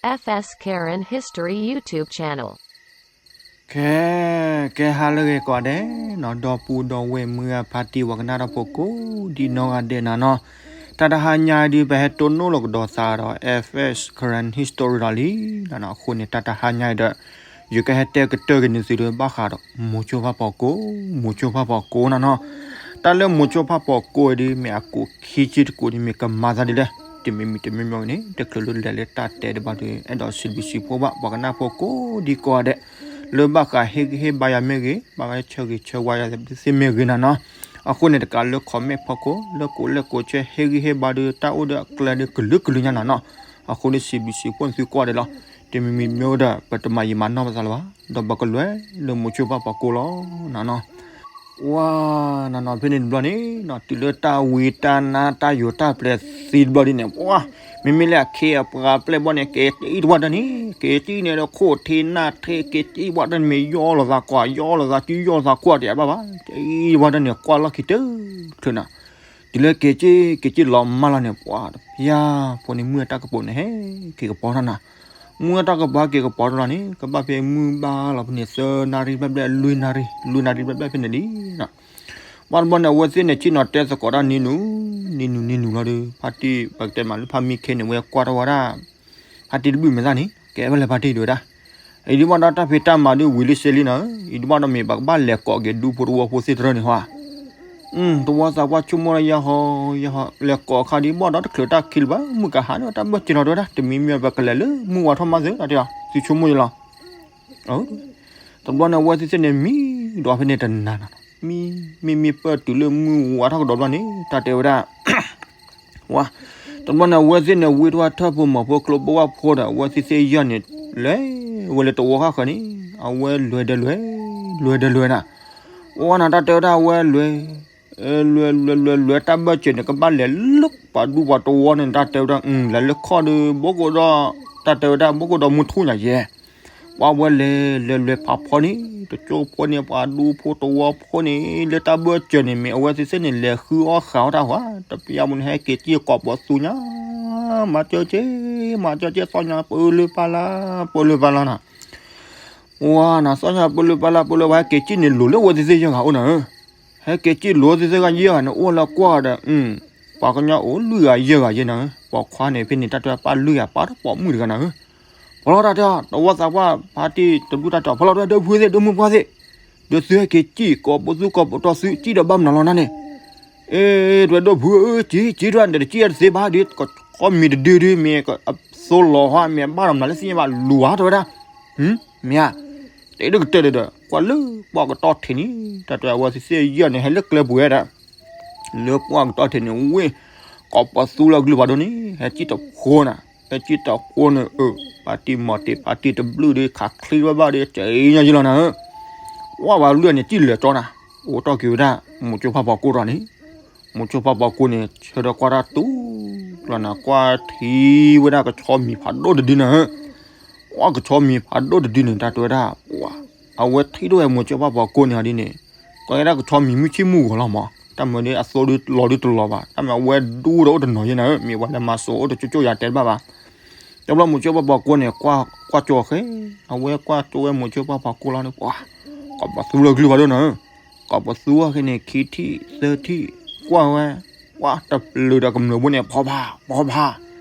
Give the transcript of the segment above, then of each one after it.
F S Karen History YouTube channel. ကဲ ကဲဟါလၢအဂ့ၤကိးဂၤဒဲးနီၤ, ဒီပုၢ်ဒီဝဲၢ်မုၢ်ဂၤ ဖါတံၢ်ဝဲကနၣ်တၢ်ဖိကိးဒံနီၢ်ဂၤဒဲးနီၤနီၤ, တၢ်တဟါညါအံၤဒုး ပဟဲတိၢ်နီၣ်လီၤကဒီးသးဒီး F S Karen History လီၤလံနီၤနီၤ. အဃိန့ၣ် တၢ်တဟါညါအံၤဒီး ယကဟဲတဲကတၢၢ်က့ၤနသုဒီး ဘၣ်ဃးဒီး မိၤစိဖၣ်ဖီကိ, မိၤစိဖၣ်ဖီကိနီၤနီၤ. တၢ်လၢမိၤစိဖၣ်ဖီကိအံၤဒုး မ့ၢ်အကိးခံဆံတကိးန့ၣ် မ့ၢ်ကမၤသးဒ်လဲၣ်, တမံၤမံၤတမံၤမံၤန့ၣ် တချုးလၢလဲၤလၢတၢ်တဲတဘၣ်ဒီး အဲၣ်ဒိးစံးဘျုးစံးဖှိၣ်ဘၣ် ပှၤကနၣ်ဖိကိးဒံကိးဂၤဒဲး လၢဘၣ်ဃးဟ့ၣ်ဂံၢ်ဟ့ၣ်ဘါယၤမ့ၢ်ဂ့ၤ, ဘၣ်ဃးဆၢဂ့ၤဆၢဝါယၤသ့ၣ်မ့ၢ်ဂ့ၤနီၤနီၤ. အဃိန့ၣ် တကးလၢ comment ဖီခိၣ်, လၢကိးလဲၣ်ကိးဆဲး ဟ့ၣ်ဂံၢ်ဟ့ၣ်ဘါဒီး တၢ်အိၣ်ဒီးအကျဲဒီးကလုာ်ကလုာ်ညါနီၤနီၤ. အဃိန့ၣ် စံးဘျုးစံးဖှိၣ်နသုကိးဂၤဒဲးလီၤ. တမံၤမံၤမ့ၢ်အိၣ်ဒီး ပတမၤယံာ်မၤနီၢ်ပသးလၢၤဘၣ်, ဒီးပကလဲၤလၢမိၤစိဖၣ်ဖီကိလီၤနီၤနီၤ. ဝါ နီၤနီၤ ဖဲန့ၣ်တဘျီန့ၣ်နီၤ, တုၤလၢတၢ်ဝံတၢ်နါတၢ်ယိာ်တၢ်ပျဲသံတဘျီဒ်န့ၣ် ပှၤ မ့မ့ၢ်လၢအခ့အပှၤပျဲၢ်ဘီန့ၣ် က့ၤကံတဝၢ်တၢ်န့ၣ် က့ၤကံန့ၣ်ဒီး ခိၣ်ထံနၢ်ထံ က့ၤကံဝၢ်တၢ်န့ၣ် မ့ၢ်ယီလီၤသးကွၢ် ယီလီၤသးစု ယီလီၤသးကွၢ်တယၤဘၣ်ဘၣ်, က့ၤဝၢ်တၢ်န့ၣ် ကွၢ်လီၢ်ခံတချုးနီၤ. တုၤလၢက့ၤကံ က့ၤကံလီၤမၢ်လီၤန့ၣ် ပှၤတပျၢ်ဖိန့ၣ် မုၢ်အတၢ်ကပီၤန့ၣ် ဟဲက့ၤကပီၤထီၣ်နီၤ. မုၢ်အတၢ်ကပီၤဟဲက့ၤကပီၤထီၣ်လီၤန့ၣ် ကဘၣ်ဖဲမုၢ်ဘၣ်လီၤဖဲန့ၣ် သၢနၣ်ရံၣ်ဘျဲၣ်ဘျဲၣ် လွံၢ်နၣ်ရံၣ် လွံၢ်နၣ်ရံၣ်ဘျဲၣ်ဘျဲၣ်ဖဲန့ၣ်လံနီၤ. ဘၣ်တဘျီန့ၣ် အဝဲသ့ၣ်န့ၣ် ဆ့ၣ်နီၤတဲသကိးတၢ်န့ၣ်နုၤ န့ၣ်နုၤန့ၣ်နုၤလီၤဒီး ဖါတံၢ် ပကတဲမးလၢဖါမံခဲန့ၣ် ဝဲကွၢ်ထီၣ်ဝဲဒၣ် ဖါတံၢ်တဘျုးမဲာ်သၣ်န့ၣ် ကဲဝဲလဲၤဖါတံၢ်ဒုးဝဲဒၣ်, အံၤဒုးဘၣ်ဒီးတၢ်ဖံးတၢ်မၤဒုးဝံၤလံစဲလံနီၤ, အံၤဒုးဘၣ်ဒီးမ့ၢ်ပကဘၣ်လဲၤကိးက့ၤဒူဖိတဝီဖိသ့ၣ်တဖၣ်န့ၣ်ဟီဧါ. တဝီသးပှၢ်ဆိကမိၣ်လၢယဟီ ယဟီ လဲၤကိးအခါဒုးဘၣ်ဒီးတချုးတၢ်ခံလၢၤဘၣ် မုၢ်ကဟါန့ၣ် တၢ်ဘၢၣ်စၢၤလီၤတဲဝဲဒၣ်, တမံၤမံၤပကလဲၤလၢမုၢ်ဝါထီၣ်မးစၢၤ တၢ်တဲအီၤ သုဆိကမိၣ်ယလီၤ. တဘျီန့ၣ် အဝဲသ့ၣ်သ့ၣ်န့ၣ် မံဒီးဖဲန့ၣ်တနၤနီၤ, မံ မံမံပၢၢ်တုၤလၢမုၢ်ဝါထီၣ်ကဒီးဘျီန့ၣ် တၢ်တဲဝဲဒၣ် ဝါ တဘျီန့ၣ် အဝဲသ့ၣ်န့ၣ် ဝံထီၣ်ထၢၣ်ဖိမၤဖိကျိဘိဝၣ်ဖိဒီး အဝဲသ့ၣ်သ့ၣ်ယဲၢ်န့ၣ် လဲၤဝဲလၢတဝီဃၣ်ဃၢၤန့ၣ် အဝဲလဲၤဒီးလဲၤ လဲၤဒီးလဲၤနၤ, ဝါနၤ တၢ်တဲဝဲဒၣ် အဝဲလဲၤ လဲၤ လဲၤ လဲၤ လဲၤ တၢ်ဘၢၣ်စၢၤန့ၣ် ကဘၣ်လဲၤလၢပှၤဒူပှၤတဝီန့ၣ် တၢ်တဲဝဲဒၣ် လဲၤလၢခီၣ်ဒီး ဘိၣ်ကိးဒီး တၢ်တဲဝဲဒၣ် ဘိၣ်ကိးဒီးမူထူၣ်ညါယဲၢ် ပှၤဝဲလဲၤ လဲၤ လဲၤဖးဖီန့ၣ် တကၠိဖိန့ၣ် ပှၤဒူဖိတဝီဖိန့ၣ် လၢတၢ်ဘၢၣ်စၢၤန့ၣ် မ့ၢ်အဝဲသ့ၣ်သ့ၣ်န့ၣ် လဲၤဃုအီၣ်ဃာ်အီၣ်တၢ်ဟီ တပျၢ်မူန့ၣ် ဟဲက့ၤကံၢ်ကိးပသူညါ မၤစၢၤက့ၤ မၤစၢၤက့ၤ သီၣ်ညါပၢလၢပၢ်လၢ် ပၢလၢပၢ်လၢ်နီၤ ဝါနၤ သီၣ်ညါပၢလၢပၢ်လၢ် ပၢလၢပၢ်လၢ် ဟဲက့ၤကံၢ်န့ၣ် လိၤလၢအဝဲသ့ၣ်သ့ၣ်ယဲၢ်ဂၤအိၣ်နၤဧၢ, ဟဲက့ၤကံၢ်လိၤသ့ၣ်သ့ၣ်ဂၤယဲၢ်ဂၤန့ၣ် အိၣ်လၢကွၢ်ဒီး ပှၤကညီအိၣ်လွံၢ်ဂၤယဲၢ်ဂၤယဲၢ်နၤဧၢ, ပိာ်ခွါန့ၣ် ဖဲန့ၣ် တၢ်တဲပၢ်လွံၢ်ဂၤ ပၢ်တပိာ်မုၣ်တဂၤနၤဧၢ, ဖီလီၤတၢ်တဲအီၤ တဝီသးပှၢ် ဖါတံၢ်တဘျုးတၢ်တဲအီၤ ဖီလီၤတၢ်ဒီပုၢ်သ့ၣ် ဒီမိၢ်ပှၢ်သ့ၣ်, ဒီးသုဟဲက့ၤကံၢ်ကိးပသူကိးပတီၢ် သုကံၢ်ဒီးဘၣ်မနုၤလီၤနၤန့ၣ်, အ့ တဝဲဒီပုၢ်ဧၢ ကံၢ် ကံၢ်တဝဲ နတကံၢ်အတသ့ဘၣ်ဒီး ကခီမံၤတဒုဒု မ့ၢ်အသိလီၤဟီ မ့ၢ်အဘၣ်ဒီးမနုၤလၢသ့ၣ်ညါဘၣ် လူၤဟီတဝဲဒၣ်, မ့ၢ်ဧါ, တဲဒိၣ်ကတၢၢ်ဒီး ကွၢ်လၢပှၢ်ကတီၢ်ထံးန့ၣ် တၢ်တဲအဝဲသ့ၣ်သ့ၣ်ယဲၢ်န့ၣ် ဟဲလၢကျဲပူၤဝဲဒၣ် လၢပှၢ်ကတီၢ်ထံးန့ၣ် ဝ့ၢ် ကိးပသူလၢအကလုၢ်ဖးဒိၣ်န့ၣ် ဟဲကံၢ်တဃိနၤ, ဟဲကံၢ်တဃိန့ၣ် အၢ ဖါတံၢ်မီၤတ့ၤ ဖါတံၢ်တဘျုးဒီး ခးချံဘၣ်ဘၣ်ဒီး ကညီယလီၤနၤဧၢ, ဝါဝဲလွံၢ်န့ၣ် ကံၢ်လၢာ်ကၠီနၤ, အိးထီၣ်က့ၤဝဲဒၣ် မိၤစိဖၣ်ဖီကိၢ်ဒီးန့ၣ်, မိၤစိဖၣ်ဖီကိၢ်န့ၣ် ဆၢထၢၣ်ကွၢ်တၢ်တူၢ်လီၤနၤ ကွၢ်ထံဝဲဒၣ်ကဆီမံၤဖးဒိၣ်တဒုနၤဧၢ, ကွၢ်ကဆီမံၤဖးဒိၣ်တဒုန့ၣ် တၢ်တဲဝဲဒၣ် ပှၤ အဝဲထံၣ်ဒိၣ်ဝဲမိၤစိဖၣ်ဖီကိၢ်န့ၣ်ဟီဒ်န့ၣ်, ကီးဝဲဒၣ်ကဆီမံၤမုၢ်ဆ့ၣ်မုၢ်ဂီၤလီၤမး, တၢ်မၤဒ်အသိဒ်လီၤဒ်တလီၤဘၣ်, တၢ်မၤအဝဲဒူဒီးအိၣ်တနီၤယဲနၤဧၢ, မ့ၢ်ပှၤလဲၤမၤစိအိၣ်တကၠိကၠိယၤတဲတဘၣ်ဘၣ်, တဘျီမိၤစိဖၣ်ဖီကိၢ်န့ၣ် ကွၢ်ကၠိဃဲ, အဝဲကွၢ်ကၠိဝဲမိၤစိဖၣ်ဖီကိၢ်လီၤန့ၣ် ပှၤ ကိးပသူလၢကလုၢ်ဖးဒိၣ်နၤဧၢ, ကိးပသူအီၤဃဲန့ၣ် ခံထံၣ်သၢထံၣ်, ကွၢ်ဝဲ, ကွၢ်တပျုၤဒီးကမျၢၢ်ဘိန့ၣ် ဖီဖး ဖီဖး, ပှ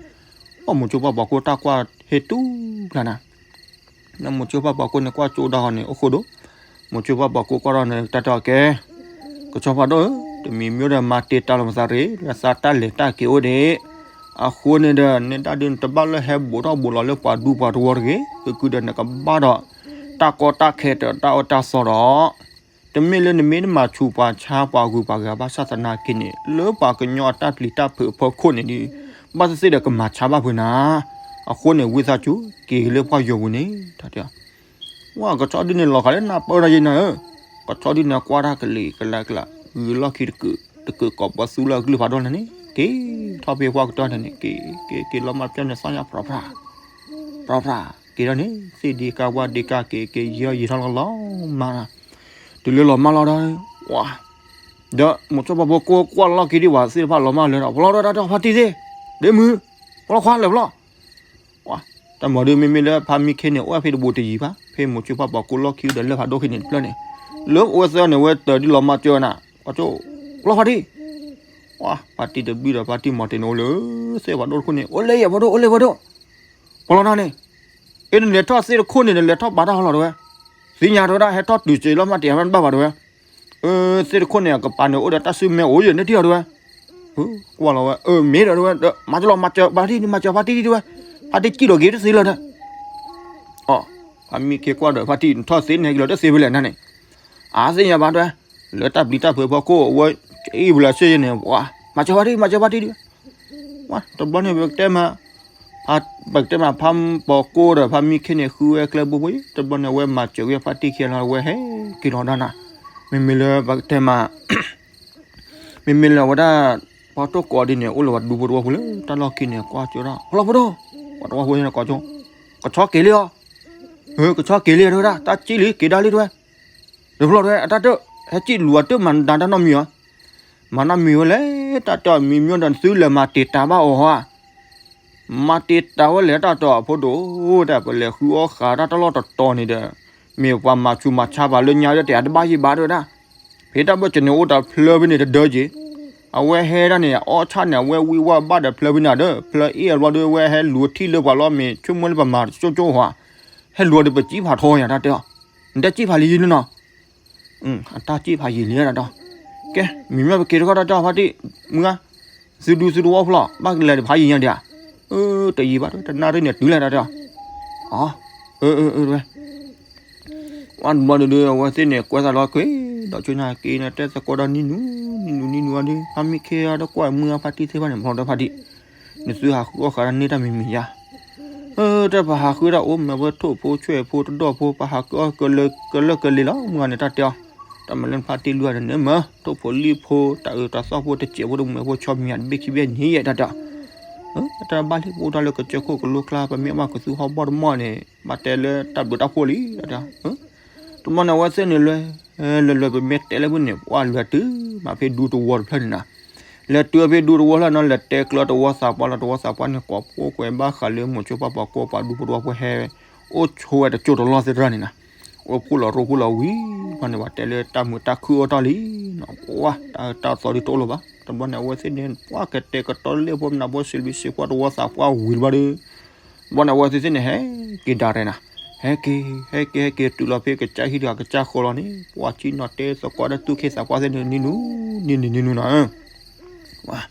ၤမိၤစိဖၣ်ဖီကိၢ်တၢ်ကွၢ်ဟ့ၣ်တူၢ်ကျါနၤ လၢမိၤစိဖၣ်ဖီကိၢ်န့ၣ် ကွၢ်ကၠိဒၣ်ဃီန့ၣ် အိၣ်ဃိဒိၣ်, မိၤစိဖၣ်ဖီကိၢ်ကွၢ်ထီၣ်န့ၣ် တၢ်တဲအီၤကဲ, ကဆီဖးဒိၣ်ဧၢ, တမံၤမံၤဒီးမၤတ့ၢ်တၢ်လီၤမသးရ့ၣ်, လၢသးတၢ်လဲၤတၢ်က့ၤအိၣ်ဒံး, အဃိန့ၣ်ဒီး နတၢ်ဒုးနတဘၣ်လၢဟဲဘူးထီၣ်ဘူးလီၤလၢပှၤဒူပှၤတဝီတဂ့ၤ, ဃုာ်ဃုာ်ဒီးနကဘၣ်ဒီး တၢ်ကီတၢ်ခဲတၢ်အိၣ်တၢ်ဆိးဒီး တမ့ၢ်လၢနမ့ၢ်တမၤဆူးပှၤဆါပှၤဂုၤပှၤဂၤဘၣ်ဆၣ်သနာ်က့န့ၣ် လၢပှၤကညီအတၢ်ပျံၤတၢ်ဖုးအဖီခိၣ်န့ၣ်ဒီး ဘၣ်သ့ၣ်သ့ၣ်ဒီးကမၤဆါဘၣ်ဖုးနၤ, အဃိန့ၣ် ဝံသးစူၤက့ၤလၢပှၢ်ယိၤပူၤန့ၣ် တၢ်တဲအီၤ, ဝဲကဆီဒုန့ၣ်လီၤဂာ်လၢနၢ်ပၢၢ်ထီၣ်ယဲနၤဧၢ, ကဆီဒုန့ၣ်ကွၢ်တၢ်ကလံၤကလါကလါ, ဂုာ်လီၢ်ခံတကုာ်, တကုာ်ကိးပသူလၢအကလုၢ်ဖးဒိၣ်လၢန့ၣ် က့ၤထီၣ်ဖဲပှၢ်ကတီၢ်န့ၣ် က့ၤ က့ၤ က့ၤလီၤမၢ်ပျီန့ၣ် သီၣ်ညါဖြးဖြး ဖြးဖြး က့ၤထီၣ်န့ၣ် သ့ၣ်ဒံကါဝါဒံကါက့ၤ က့ၤယံၤထီၣ်ယံၤထီၣ်လီၤလီၤမးနီၤ, တုၤလၢလီၤမၢ်လီၤဒီး ဝါ ဒီးမိၤစိဖၣ်ဖီကိၢ်ကွၢ်လီၢ်ခံဒံးဝဲသ့ၣ်တဖၣ်လီၤမၢ်လၢာ်ဒီး ဖီလီၤဒီးတၢ်တဲဖါတံၢ်သ့ၣ်, ဒ့မုၢ်, ဖီလီၤခွါလဲၤဖီလီၤ, ဝါ တၢ်မၤဒုး မ့မ့ၢ်လၢဖါမံခ့န့ၣ် အိၣ်ဝဲဖဲတဘူးတယံၤဘၣ်, ဖဲမိၤဆိဖးပှၤကိးလီၢ်ခံဒီးလၢဖးဒိၣ်ခံန့ၣ်တဖျၢၣ်န့ၣ်, လၢအဝဲသ့ၣ်န့ၣ် ဝဲတၢၤဒ်လီၤမၤစၢၤနၤ, ပှၤကၠိ, လီၤဖါတံၢ်, ဝါ ဖါတံၢ်တဘျုးဒီးဖါတံၢ်မၤတ့ၢ်န့ၣ်အိၣ်လၢ သ့ၣ်ဖးဒိၣ်တခိၣ်န့ၣ်, အိၣ်လၢယဲၢ်ဖးဒိၣ် အိၣ်လၢဖးဒိၣ်, ပလီၤနၤန့ၣ်, အ့ နလဲၤထီၣ်သ့ၣ်တခိၣ်န့ၣ် နလဲၤထီၣ်ဘၣ်တၢ်ဟီလီၤတဲဝဲ, သ့ၣ်ညါတဲဝဲဒၣ် ဟဲထီၣ်တုၤစ့လီၤမးတ့ၢ်မးတဘၣ်ဘၣ်တဲဝဲ, အၢ သ့ၣ်တခိၣ်န့ၣ် အကပၤန့ၣ် အိၣ်ဒီးတၢ်စုမဲအိၣ်ယဲၢ်န့ၣ်တံၢ်အီၤတဲဝဲ, ကွၢ်လီၤဝဲ အၢ မ့ၢ်ဒီးတဲဝဲ, မၤစၢၤလီၤ မၤစၢၤဖါတံၢ် မၤစၢၤဖါတံၢ်တဲဝဲ, ဖါတံၢ်စံၣ်လီၤက့ၤတသ့လၢၤဒီး အီ ဖါမံခ့ကွၢ်ဒီးဖါတံၢ် နထီၣ်သ့န့ၣ်က့ၤလီၤတသ့ဖဲလဲၣ်နၤန့ၣ်, အါသ့ၣ်ညါဘၣ်တဲဝဲ, လၢတၢ်ပျံၤတၢ်ဖုးဖီခိၣ် အဝဲအံၣ်ပူၤလၢဆ့ယဲၢ်န့ၣ် မၤစၢၤဖါတံၢ် မၤစၢၤဖါတံၢ်တဲဝဲ, တဘျီန့ၣ် ပကတဲမး ပကတဲမး ဖါပှၤကိးဒီးဖါမံခ့န့ၣ် ဃုဝဲကျဲဘိဖိအံၤ တဘျီန့ၣ် အဝဲမၤစၢၤဝဲဖါတံၢ်ခံဂၤလီၤ အဝဲဟဲက့ၤလီၤဒီးနၤ, မ့မ့ၢ်လၢပကတဲမး မ့မ့ၢ်လၢအဝဲဒၣ် ပှၤတိၢ်ကိးဒ်န့ၣ် အိၣ်လၢပှၤဒူဖိတဝီဖိလၢတၢ်လီၢ်ခံန့ၣ် ကွၢ်ကၠိဒီး ဟီလီၤဖိဒိၣ်, ပှၤတဝီဖိန့ၣ်ကိးကၠိ, ကဆီက့ၤလံအီၤ, ကဆီက့ၤလံတဲဝဲဒၣ် တၢ်စံၣ်လံက့ၤဒါလံတဲဝဲ, တဘျီတဲဝဲ အတၢ်တၢၢ် ဟဲစံၣ်လူၤအတၢၢ်မၤနဒါတၢ်နီတမံၤအီၤ, မၤနီတမံၤဝဲလဲၣ် တၢ်တၢၢ်မံၤမံၤဒီး နသုလဲၤမၤတံာ်တာ်ဘၣ်အီၤဧါ မၤတံာ်တာ်ဝဲလဲၣ်တၢ်တီၤ အဖိဒိၣ်ဧၢ တၢ်ပလဲၤဃုအီၣ်ဃာ်တၢ်တလီၢ်တတီၤန့ၣ်ဒီး မ့ၢ်ပှၤမၤဆူးမၤဆါပှၤလၢညါဒီး တဲအတဘၣ်ယံၤဘၣ်တဲဝဲဒၣ်, ဖဲတၢ်ဘၢၣ်စၢၤန့ၣ်အိၣ်တၢ်ဖျၢဖဲန့ၣ်တဒၢက့ၤ, အဝဲဟဲဒၣ်န့ၣ် အီၣ်ဆၣ်န့ၣ် အဝဲဝံၣ်ဝၣ်ဘၣ်ဒီးဖျၢဖဲန့ၣ်ဒီး ဖျၢအ့ၣ်အဘျီဒီး အဝဲဟဲလူၤထံၣ်လၢပှၤလီၤ မ့ၢ်ဆိကမိၣ်လၢပမၤကၠိကၠိဧါ, ဟဲလူၤဒီးပစံၣ်ဖးထီယၤတၢ်တဲအီၤ, နတစံၣ်ဖးလံယံၤလံနီၤ အတၢ်စံၣ်ဖးယံာ်လံတၢ်တီၤ, ကဲ မ့မ့ၢ်ပက့ၤတခီတၢ်တီၤဖါတံၢ်, မုၢ်ဂၤ, သုဒူသုတဝီဖိလီၤ ဘၣ်ကလဲၤတဖးယံၤညါဒံးဧါ, အၢ တယံၤဘၣ် တနၣ်ရံၣ်န့ၣ်တုၤလဲၣ်တၢ်တီၤ, အၢ အၢ အၢ ဝဲ ဝဲတဘျီဒုး အဝဲသ့ၣ်န့ၣ် ကွဲးသးလီၤကွံာ် ဒီးဆိညါက့ၤန့ၣ် တဲသကိးဒီးနံၤနူၤ နံၤနူၤ နံၤနူၤအီၤဒုး ဖါမံခ့အီၤဒီးကွၢ်မုၢ်အဖါတံၢ်သ့ၣ်တဖၣ်န့ၣ် ဖျီဒီးဖါတံၢ်, နသုဟးဃုအီၣ်ဃာ်တၢ်န့ၢ်တၢ်မံၤမံၤယါ အၢ တၢ်ပဟးဃုတၢ်အိၣ်မ့ၢ်ဝဲထိၣ်ဖိဆွဲၣ်ဖိတဒီၣ်ဖိ ပဟးဃုအီၣ်ကလၢကလၢကလ့ၤလီၤ မုၢ်ဂၤန့ၣ်တၢ်တဲအီၤ, တၢ်မၤလၢနဖါတံၢ်လွံၢ်ဂၤန့ၣ်မ့ၢ် ထိၣ်ဖိလံၣ်ဖိ တၢ်အၢတၢ်သီၣ်ဖိ တစဲးဖိတမှဲၤဖိ ဆီမံၤယါတဘ့ၣ်ခံဘ့ၣ်န့ၣ်ယဲၢ်တၢ်တဲအီၤ, တၢ်ဘၣ်လံ ပအိၣ်တၢ်လၢကစၢၢ်ခိၣ်ကလိကျါ ပမ့ၢ်ဘၣ်ကသူဟီၣ်ဘီၣ်တမီၢ်န့ၣ် ဘၣ်တဲလၢတၢ်ဘျုးတၢ်ဖှိၣ်လံ တၢ်တဲအီၤ တဘျီန့ၣ်အဝဲသ့ၣ်န့ၣ်လဲၤ လဲၤလဲၤ ပမ့ၢ်တဲလၢဖုၣ်န့ၣ် ပှၤလဲၤတုၤမးဖဲဒူသဝီတဖျၢၣ်န့ၣ်နၤ, လဲၤတုၤဖဲဒူသဝီတဖျၢၣ်နီၤ လဲၤတဲကျၢၤသဝီသးပှၢ်လီၤ သဝီသးပှၢ်န့ၣ် ကိးဖှိၣ်ကွဲးဘၣ်ဃးလၢမိၤဆိဖးပှၤကိးပှၤဒူဖိတဝီဖိဟဲ အိၣ်ဆိဝဲတကၠိတလီၢ်သ့ၣ်တဖၣ်န့ၣ်နၤ, အိၣ်ဖှိၣ်လီၤရိဖှိၣ်လီၤဝံၤ ဘျီန့ၣ် ပှၤတဲလၢတၢ်မုာ်တၢ်ခုၣ်အိၣ်တ့ၢ်လံနီၤ ပှၤတၢ်အၢတၢ်သီဒုးတအိၣ်လၢၤဘၣ် တဘျီန့ၣ် အဝဲသ့ၣ်န့ၣ် ပှၤကတဲာ်ကတီၤလၢဖိမနုၤဖိ စံးဘျုးစံးဖှိၣ်သဝီသးပှၢ်ဝံၤတဘျီဒီး ဘျီန့ၣ် အဝဲသ့ၣ်သ့ၣ်န့ၣ် ဟဲက့ၤဒၣ်ရဲၣ်နၤ, ဟဲက့ၤ ဟဲက့ၤ ဟဲက့ၤ တုၤလီၤဖဲကစၢ်ဟံၣ်တဂၤကစၢ်ဃီလီၤန့ၣ် ပှၤဆံနီၤတဲသကိးဒီးသူၣ်က့သးပှၢ်သ့ၣ်န့ၣ် နံၤနူၤ နံၤနံၤ နံၤနူၤနၤဧၢ,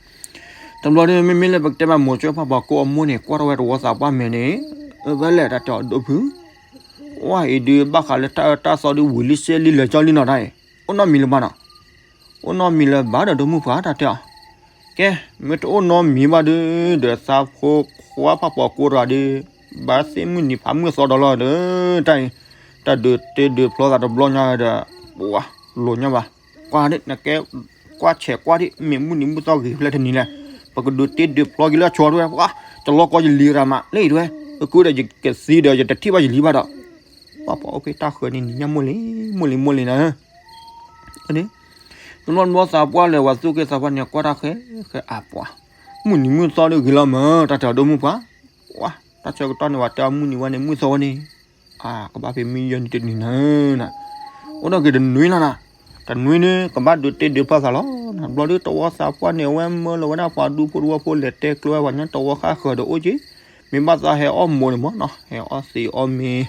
တဘျီန့ၣ် မ့မ့ၢ်လၢပကတဲမး မိၤဆိဖးပှၤကိးအမိၢ်န့ၣ် ကွၢ်ထီၣ်ဝဲသဝီသးပှၢ်မဲာ်န့ၣ် အၢ ဖဲလဲၣ်တၢ်တဲအီၤဒိၣ်ဖု ဝဲအံၤဒုး ဘၣ်ဃးလၢတၢ်အၢတၢ်သီဒုး ဝံၤလံစဲလံလၢာ်ကၠီလံနီၤတၢ်အံၤ အိၣ်နီတမံၤလၢၤဘၣ်နီၤ အိၣ်နီတမံၤလၢၤဘၣ်ဒီး ဒိၣ်မုၢ်ပှၢ်တၢ်တဲအီၤ, ကဲ မ့ၢ်တအိၣ်နီတမံၤဘၣ်ဒုး ဒီးသးဖိခွါဖးပှၤကိးတဂၤဒုး ဘၣ်သ့ၣ်မုၢ်နံၤဖးမုၢ်သီဒီးလီၤဒီး တၢ်အံၤ တၢ်ဒုးတ့ဒုးဖျီသးတဘျီညါဒီး ပှၤလိၤညါဘၣ်, ကွၢ်ဒ်နကဲ ကွၢ်ဆဲးကွၢ်ဒ် မ့ၢ်မုၢ်နံၤမုၢ်သီဂ့ၤဖျဲၣ်တနံၤလဲၣ်, ပကဒုးတ့ဒုးဖျီက့ၤလၢအဆီတဲဝဲ ပှၤ ကလီကီယလံၤရၤမး လၢအံၤတဲဝဲ ကကုဒီးယကသံဒီး ယတထံၣ်ဘၣ်ယလံၤဘၣ်ဒီး ပှၤပှၤအိၣ်ဖဲတၢ်ဃၢၤန့ၣ် နံၤညါမိၢ်လံၤ မိၢ်လံၤ မိၢ်လံၤနၤဧၢ တဘျီတဘျီသးပှၢ်လဲၤဝဲသူၣ်က့သးပှၢ်န့ၣ် ကွၢ်တၢ်ဃဲ ဃဲအါပှၤ, မုၢ်နံၤမုၢ်သီဒုးဂ့ၤလီၤမး တၢ်တဲအီၤဒိၣ်မုၢ်ပှၢ်, ဝါ တၢ်ဆၢကတီၢ်န့ၣ် ဝဲတဲအီၤမုၢ်နံၤဝဲန့ၣ် မုၢ်သီဝဲန့ၣ်, အါ ကဘၣ်ဖဲမုၢ်ယဲၢ်နံၤတနံၤနၤဧၢ, အိၣ်ဒီးက့ၤတနွံလီၤနၤ, တနွံန့ၣ် ကဘၣ်ဒုးတ့ဒုးဖျီသးလီၤ, တဘျီဒုးသဝီသးပှၢ်န့ၣ် အဝဲမၢလီၤဝဲဒၣ်ပှၤဒူဖိတဝီဖိလဲၤတဲကျၢၤဝဲပှၤညီသဝီဃၣ်ဃၢၤဒီးအိၣ်က့ၤ, မ့ၢ်ဘၣ်သးဟဲအီၣ်မိၢ်န့ၣ်မးနီၤ ဟဲအီၣ်သံးအီၣ်မ့ၤ,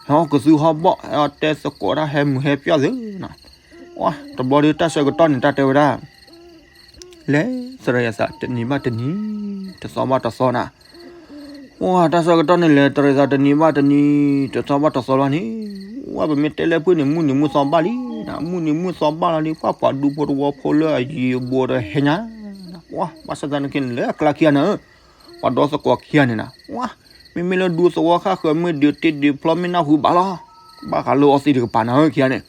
ဟဲအီၣ်ကသူဟီၣ်ဘီၣ် ဟဲအီၣ်တဲသကိးတၢ်ဟဲမုာ်ဟဲပျီၢ်သုနီၤ, ဝါ တဘျီဒုးတၢ်ဆၢကတီၢ်န့ၣ် တၢ်တဲဝဲဒၣ် လဲၤသရၣ်ယသးတနံၤဘၣ်တနံၤ, တသီဘၣ်တသီနၤ, ဝါ တၢ်ဆၢကတီၢ်န့ၣ် လဲၤသရၣ်ယသးတနံၤဘၣ်တနံၤ, တသီဘၣ်တသီလီၤန့ၣ်, ဝါ ပမ့ၢ်တဲလၢဖုၣ်န့ၣ် မုၢ်နံၤမုၢ်သီဘၣ်လံနၤ, မုၢ်နံၤမုၢ်သီဘၣ်လီၤဒီး ပှၤပှၤဒူဖိတဝီဖိလၢအယံၤအဘူးဒီးဟဲညါ, ဝါ ဘၣ်ဆၣ်သနာ်က့န့ၣ် လၢအကျါခံဂၤန့ၣ် ပှၤဒီသကိးခံဂၤန့ၣ်နၤ, ဝါ မ့မ့ၢ်လၢဒူသဝီဃၣ်ဃၢၤ မ့ၢ်ဒုးတ့ဒုးဖျီ မ့ၢ်နၢ်ဟူဘၣ်လီၤ, ဘၣ်ဃးလၢအီသံးတကပၤနၤဧၢ ခံဂၤန့ၣ်,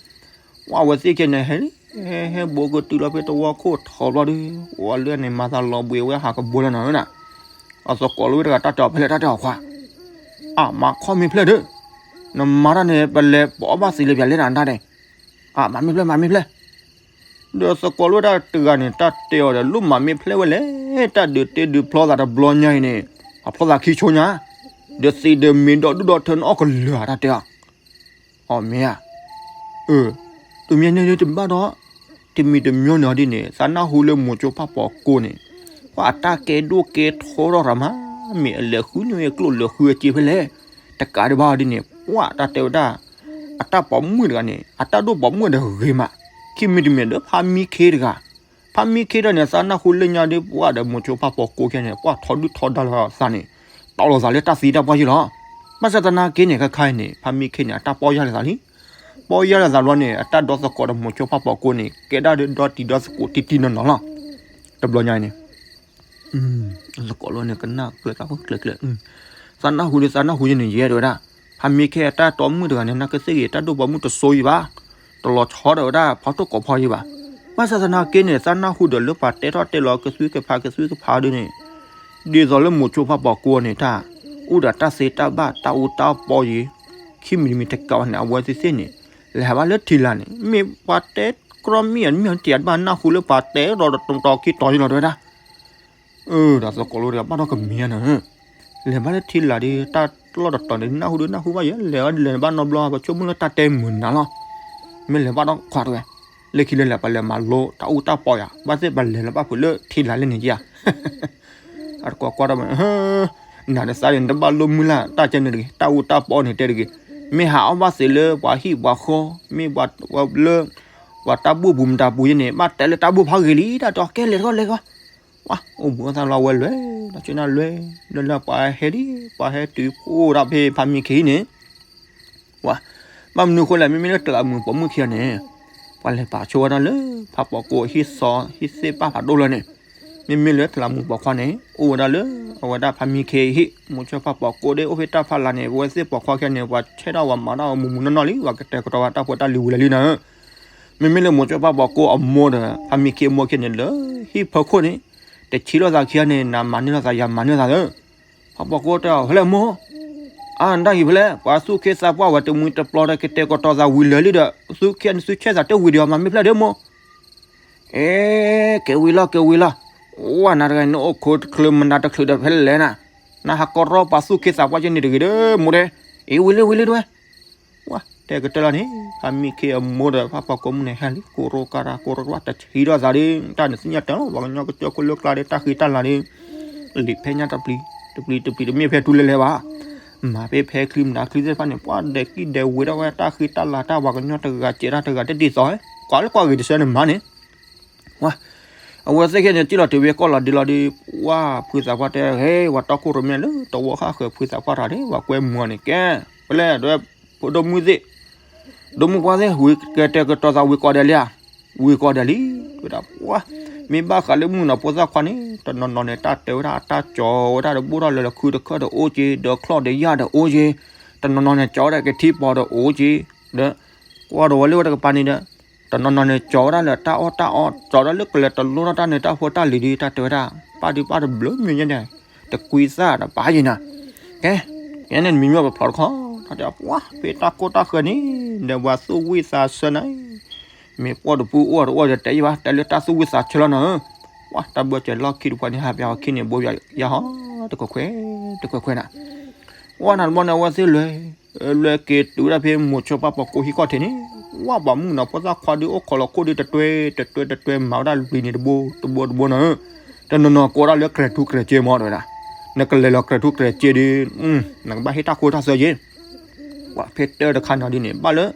ဝါ အဝဲသ့ၣ်ခံဂၤန့ၣ် ဟဲလံ ဟဲ ဟဲဘူးကတုၤလီၤဖဲသဝီခိၣ်ထီဘျီဒီး ဝါလၢန့ၣ် မၤသးလီၤဘှံးဝဲဟးကဘိလၢနၤဧၢနၤ, အသကိးလၢဝဲတဂၤတၢ်တဲအီၤဖဲလဲၣ် တၢ်တဲအီၤခွါ, အမၤခီၣ်မ့ၢ်ဖျဲၣ်ဒီး, နမၤတၢ်န့ၣ် ပလဲၤပအီၣ်ဘၣ်သံးလၢပျၢၤလဲၣ်နၤတၢ်န့ၣ်, အမၤမ့ၢ်ဖျဲၣ် မၤမ့ၢ်ဖျဲၣ် ဒီးသကိးလၢတၢ်တဂၤန့ၣ် တၢ်တဲအီၤဒီး လိၣ်မၤမ့ၢ်ဖျဲၣ်ဝဲလဲၣ်, တၢ်ဒုးတ့ဒုးဖျီသးတဘျီညါအံၤန့ၣ် အဖျီသးခံဆိညါ, ဒီးသ့ဒီးမ့ၢ်ဒီဒူၣ်ဒီထၢနအီၣ်ကလၢာ်ဧါ တၢ်တဲအီၤ. အီၣ်မ့ၢ်ဧါ. အၢ, တမံၤန့ၣ်တဘၣ်ဒီး, တမံၤတမံၤန့ၣ်ဒ်န့ၣ် သးနၢ်ဟူလၢမိၤဆိဖးပိာ်ကိန့ၣ်, ပှၤအတၢ်ကဲဒိၣ်ကဲထီထီၣ်တၢ်မး, မ့ၢ်အလဲၤဃုန့ၢ်ဝဲကျိၣ်လဲၤဃုအစ့ဖဲလဲၣ်, တကးဒံးဘၣ်ဒ်န့ၣ် ပှၤတၢ်တဲဝဲဒၣ်, အတၢ်ပိာ်မုၣ်တဂၤန့ၣ် အတၢ်ဒိၣ်ပိာ်မုၣ်ဒီးဂ့ၤမး, ခံမံၤတမံၤဒီးဖးမံခ့တဂၤ ဖးမံခ့ဒီးန့ၣ် သးနၢ်ဟူလၢညါဒီး ပှၤဒီးမိၤဆိဖးပိာ်ကိခဲန့ၣ် ပှၤထီဒုၣ်ထီဒါလိာ်သးန့ၣ်, တီလိာ်သးလၢတၢ်သံတၢ်ပှၢ်ယံလီၤ. ဘၣ်ဆၣ်သနာ်က့န့ၣ် ခဲခါအံၤန့ၣ် ဖးမံခ့န့ၣ် အတၢ်ပီၢ်ယၢ်လိာ်သးလံ. ပီၢ်ယၢ်လိာ်သးဘျီန့ၣ် အတၢ်ဒီသကိးဒီးမိၤဆိဖးပိာ်ကိန့ၣ် ကဲဒၣ်ဒီးဒီတံၤဒီသကိးတံၢ်တံၢ်နီၢ်နီၢ်လီၤ. တဘျီညါအံၤန့ၣ် သကိးလီၤန့ၣ် ကနၣ်ကျၢၤတၢ်ဖိကျၢၤကျၢၤ, သးနၢ်ဟူဒီးသးနၢ်ဟူယဲန့ၣ် ယဲဒၣ်ဝဲဒၣ်, ဖးမံခ့အတၢ်ပိာ်မုၣ်တဂၤန့ၣ် နာ်က့သ့ၣ်ဂ့ၤ တၢ်ဒိၣ်ပိာ်မုၣ်တစိၤယံဘၣ်, တလီၤဆီဒီးဝဲဒၣ်ဖီတိၢ်ကိးဖီယံဘၣ်. ဘၣ်ဆၣ်သနာ်က့န့ၣ် သးနၢ်ဟူဒီးလၢပှၤတဲထီၣ်တဲလီၤကသွံကဖးကသွံကဖးဒ်န့ၣ်, ဒ်သိးလၢမိၤဆိဖးပိာ်ကိန့ၣ်တၢ်, အိၣ်ဒီးတၢ်သ့တၢ်ဘၣ်တၢ်အူတၢ်ပီယံ, ခံမံၤတမံၤတကးဘၣ်န့ၣ် အဝဲသ့ၣ်သ့ၣ်န့ၣ်, လဲၤဘၣ်လၢထံလာ်န့ၣ် မ့ၢ်ပှၤတဲကြီမံၣ်အမံၣ်တံၢ်အတဘၣ်နၢ်ဟူလၢပှၤတဲဒီး တတီၤခံတီၤယံလီၤ တဲဝဲဒၣ်. အၢ ဒီးသကိးလိာ်ဒီးဘၣ်ဒီးကမ့ၢ်ဧါန့ၣ်, လဲၤဘၣ်လၢထံလာ်ဒီး တၢ်လီၢ်တတီၤန့ၣ် နၢ်ဟူဒီးနၢ်ဟူဘၣ်ယဲ လဲၤလဲၤဘၣ်နီတဘျီ ပဆိကမိၣ်လၢတၢ်တဲမုာ်နၤလီၤ. မ့ၢ်လဲၤဘၣ်ဒီးခွါတဝဲ, လၢခံလၢလဲၤပှၤလဲၤမၤလိတၢ်အူတၢ်ပီယၤ ဘၣ်သ့ၣ်ပှၤလဲၤလၢဘၣ်ဖုးလၢထံလာ်လၢန့ၣ်ဧါ. အတကွၢ်ကွၢ်ဒီး နၤဒီးသးဒီး နတဘၣ်လိမုၢ်လၢ်တၢ်ကဲန့ၣ်တဂ့ၤ, တၢ်အူတၢ်ပီန့ၣ်တဲတဂ့ၤ, မ့ၢ်ဟးအီၣ်ဘၣ်သ့လၢပှၤဟံၣ်ပှၤဃီ, မ့ၢ်ပှၤလၢ ပှၤတၢ်ဘူၣ်ပူၤမတၤပူၤယဲန့ၣ် ဘၣ်တဲလၢတၢ်ဘူၣ်ဖးဂ့ၤလံ တၢ်တဲ ကဲလဲၤတခီလဲၤတခီ, ဝါ အိၣ်မူအသးလီၤဝဲလဲၤ, ဒီးကနၣ်လဲၤ, လၢလၢပှၤဟဲဒ် ပှၤဟဲတုၤအိၣ်ဒၣ်ဖဲဖးမံခ့အံၤန့ၣ် ဝါ, ဘၣ်မနုၤဃိလဲၣ် မ့မ့ၢ်လၢတလးမုာ်ပိာ်မုၣ်ခံဂၤန့ၣ်, ပှၤလဲၤပာ်ဆိဝဲဒၣ်လၢ ဖးပိာ်ကိအဟံၣ်စီၤ ဟံၣ်သ့ၣ်ပၢ်ဖးဒိၣ်လၢန့ၣ်, မ့မ့ၢ်လၢတလးမုာ်ပိာ်ခွါန့ၣ် အိၣ်ဝဲဒၣ်လၢ အဝဲဒၣ်ဖးမံခ့အဟံၣ်, မိၤဆိဖးပိာ်ကိဒီးအိၣ်ဖဲတၢ်ဖးလာ်န့ၣ် ပဝဲသ့ၣ်ပိာ်ခွါခံဂၤန့ၣ် ပှၤဆဲးထီၣ်ဝဲမၤတၢ်ဝဲမုာ်မုာ်နီၢ်နီၢ်လံ ပှၤကတဲာ်ကတီၤဝဲတၢ်ဖိတၢ်လံၤဝံၤလၢာ်လံနၤဧၢ. မ့မ့ၢ်လၢမိၤဆိဖးပိာ်ကိအမိၢ်ဒီး ဖးမံခ့အမိၢ်ခံဂၤန့ၣ်လၢ ဟံၣ်ဖၢခိၣ်န့ၣ်, တဆံးလိာ်သးခံဂၤန့ၣ် နမၤန့ၢ်လိာ်သး ယၤမၤန့ၢ်လိာ်သးဧၢ. ဖးပိာ်ကိတဲအီၤ ဖဲလဲၣ်မိၢ်, အါ နတၢ်ဂ့ၤဖဲလဲၣ် ပှၤသူၣ်က့သးပှၢ်ဝဲတမှံၤတပျီဒီး ကတဲာ်ကတီၤသးဝံၤလၢာ်လံဒီး သုခံဂၤန့ၣ်သုဆဲးသးတဝံၤဒီး မၤမ့ၢ်ဖျဲၣ်ဒ့မိၢ်. အ့ ကဲဝံၤလီၤ ကဲဝံၤလီၤ, ဝဲနၤတဂၤန့ၣ်အိၣ်ခိးတချုးမနုၤတချုးဒီးဖဲလဲၣ်နၤ, နဟးကီရီပှၤသူၣ်က့သးပှၢ်ကဲန့ၣ်တဂ့ၤဒီးမိၢ်တဲ, အ့ ဝံၤလံဝံၤလံတဝဲ ဝါ တဲကတၢၢ်လီၤန့ၣ် ဖးမံခ့အမိၢ်ဒီးဖးပိာ်ကိမုၣ်န့ၣ် ဟဲလံ ကိရိကရၤ ကိရိကရၤ တဆံးထီၣ်သးဒီး တၢ်န့ၣ်သ့ၣ်ညါတၢ်လီၤ ပှၤကညီကစၢၢ်ခိၣ်လၢကျါဒီး တၢ်ဃံတၢ်လၤဒီး လံာ်ဖဲညါတပျံၤ တပျံၤတပျံၤတမ့ၢ်ဖဲထူလဲလဲဘၣ်, မၤဖဲဖဲချံမတၤချံသ့ၣ်တဖၣ်န့ၣ် ပှၤဒဲးကံၣ်ဒဲးဝ့ၤထီၣ်ဝဲ တၢ်ဃံတၢ်လၤတၢ်ပှၤကညီတဂၤကဲးတၢ်တဂၤတဒ်သိး ကွၢ်လၢကွၢ်ဂ့ၤတဆၢန့ၣ်မၤန့ၣ် ဝါ အဝဲသ့ၣ်ခဲန့ၣ် စံၣ်လီၤတုၤဝဲကီၢ်လီၤဒ့လီၤဒီး ဝါ ဖုသးပှၢ်တဲ ဟဲ ပှၤတီခိၣ်ရိၣ်မဲလၢ တဝီဃၣ်ဃၢၤဖုသးပှၢ်တဂၤန့ၣ် ပှၤကွဲမုာ်အီၤန့ၣ် ကဲ ဖဲလဲၣ် ဒိၣ်မုၢ်သ့ၣ် ဒိၣ်မုၢ်ပှၢ်သ့ၣ် ဝံၤကတဲာ်ကတီၤသးဝံၤကိးဂၤဒဲးလံဧါ, ဝံၤကိးဂၤဒဲးလံ ဝဲဒၣ် ပှၤ မ့ၢ်ဘၣ်ဃးလၢမုၣ်ကနီၤဖိသၣ်ခွါန့ၣ် တနီၤနီၤန့ၣ် တၢ်တဲဝဲဒၣ်အတၢ်ကၠီဝဲဒၣ်ဒီး ဘိၣ်ထီၣ်လၢလၢခုတခၢၣ်ဒီးအိၣ်က့ၤ ဒီးချီၣ်ဒီးယာ်ဒီးအိၣ်က့ၤ, တနီၤနီၤန့ၣ် ကၠီဝဲဒၣ်ကထံပီၤဒီးအိၣ်က့ၤ, ဒီး ကွၢ်ဒီးဝဲလၢဝဲတကပၤန့ၣ်ဒီး တနီၤနီၤန့ၣ် ကၠီဝဲဒၣ်လၢတၢ်အီၣ်တၢ်အီ ကၠီဒၣ်လၢကလဲၤတလိၣ်ထီၣ်တၢ်န့ၣ် တၢ်ဖိတၢ်လံၤဒီး တၢ်တဲဝဲဒၣ် ပၢ်ဒုးပၢ်တဘျုးမံၤညါန့ၣ် တကွံသၣ်ဒီးပၢ်ယံၤနၤ, ကဲ ကဲန့ၣ်မံၤမ့ၢ်ပဖျိးတခီ တၢ်တဲပှၤ ဖဲတၢ်ကိၢ်တၢ်ဃၢၤန့ၣ် ဒီးပှၤသူၣ်ဝံၣ်သးဆၢနၤ မ့ၢ်ပှၢ်တပူၤအိၣ်တအိၣ်ဒီးတဲယံၤဘၣ် တဲလၢတၢ်သူၣ်ဝံၣ်သးဆၢလီၤနၤဧၢ, ပှၤတၢ်ဘၢၣ်စၢၤလီၢ်ခံတပှၤန့ၣ် ဟးပျီအီၤခံန့ၣ် ဘိယၤဟီ တခွဲးခွဲး တခွဲးခွဲးနၤ, ပှၤနၤတဘျီန့ၣ် အဝဲသ့ၣ်လဲၤ လဲၤက့ၤတုၤဝဲဒၣ်ဖဲမိၤဆိဖးပိာ်ကိဟံၣ်ခီၣ်ထံးန့ၣ်, ဝဲပှၤမုၣ်ကနီၤဖိသၣ်ခွါဒုးအိၣ်ခိးလီၤခိၣ်ဒုးတတွဲတတွဲတတွဲမၤဝဲဒၣ်လွံၢ်န့ၣ်တဘိတဘိတဘိနၤဧၢ, တနီၤနီၤကိးဒၣ်လၢကြဲၤထူကြဲၤကဲမးတဲဝဲဒၣ်, နကလဲၤလီၤကြဲၤထူကြဲၤကဲဒီး နကဘၣ်ဟ့ၣ်တၢ်ခိတၢ်သွဲယ့ၣ်, ပှၤဖဲတၢၢ်တခါနီၤဒ်န့ၣ် ဘၣ်လၢ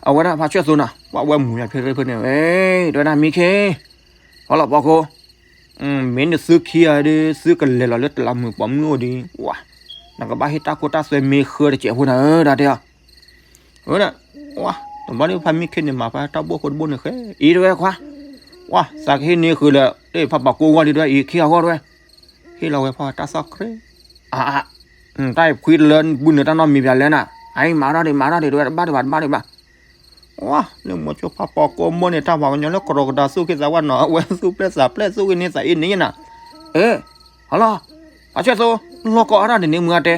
အဝဲဒၣ်ဖးဆၢၣ်သိနၤ ပှၤဝဲမူၤယၤဖဲရ့ဖဲန့ၣ် ဝဲ တဲဝဲဒၣ်မံခ့ ဟီလီၤပိာ်ကိ မ့ၢ်နသုခံဂၤဒီး သုကလဲၤလီၤလၢတလးမုာ်ပိာ်မုၣ်အိၣ်ဒီး ဝါ နကဘၣ်ဟ့ၣ်တၢ်ခိတၢ်သွဲမ့ၢ်ဃၢတစဲးဖိနၤဧၢ တၢ်တဲအီၤ, ဝဲဒၣ် ဝါ တဘျီဒီးဖးမံခ့န့ၣ် မၤဖးတၢ်ဘိၣ်ဃိတဘိန့ၣ်ဃဲ အံၤတဝဲခွါ, ဝါ သးကဟ့ၣ်န့ၢ်ဃုာ်လၢ တဖးပိာ်ကိအဂီၢ်ဒီးတဝဲ အံၤခံဂၤအဂီၢ်တဝဲ, ဟ့ၣ်လီၤဝဲဖးတၢ်သီၣ်ခရ့, အါ တၢ်အံၤဖှံတလၢဘုနုၤတၢ်နီတမံၤပၠးလဲၣ်နၤ, အံၤမၤထီၣ်ဒံးမၤထီၣ်ဒံးတဝဲ တဘၣ်ဒံးဘၣ်တဘၣ်ဒံးဘၣ် ဝါ လၢမိၤဆိဖးပိာ်ကိမိၢ်န့ၣ် တၢ်ပှၤကညီလၢကရီကဒါသူၣ်က့သးပှၢ်နီၤ အဝဲသူၣ်ပျဲၢ်သးပျဲၢ်သူၣ်က့န့ၢ်သးအ့န့ၣ်နၤ, အ့ ဟီလီၤ, ဖးဆၢၣ်သိ လီၢ်ကီအါထီၣ်ဒ်န့ၣ်မုၢ်ဂၤတဲ,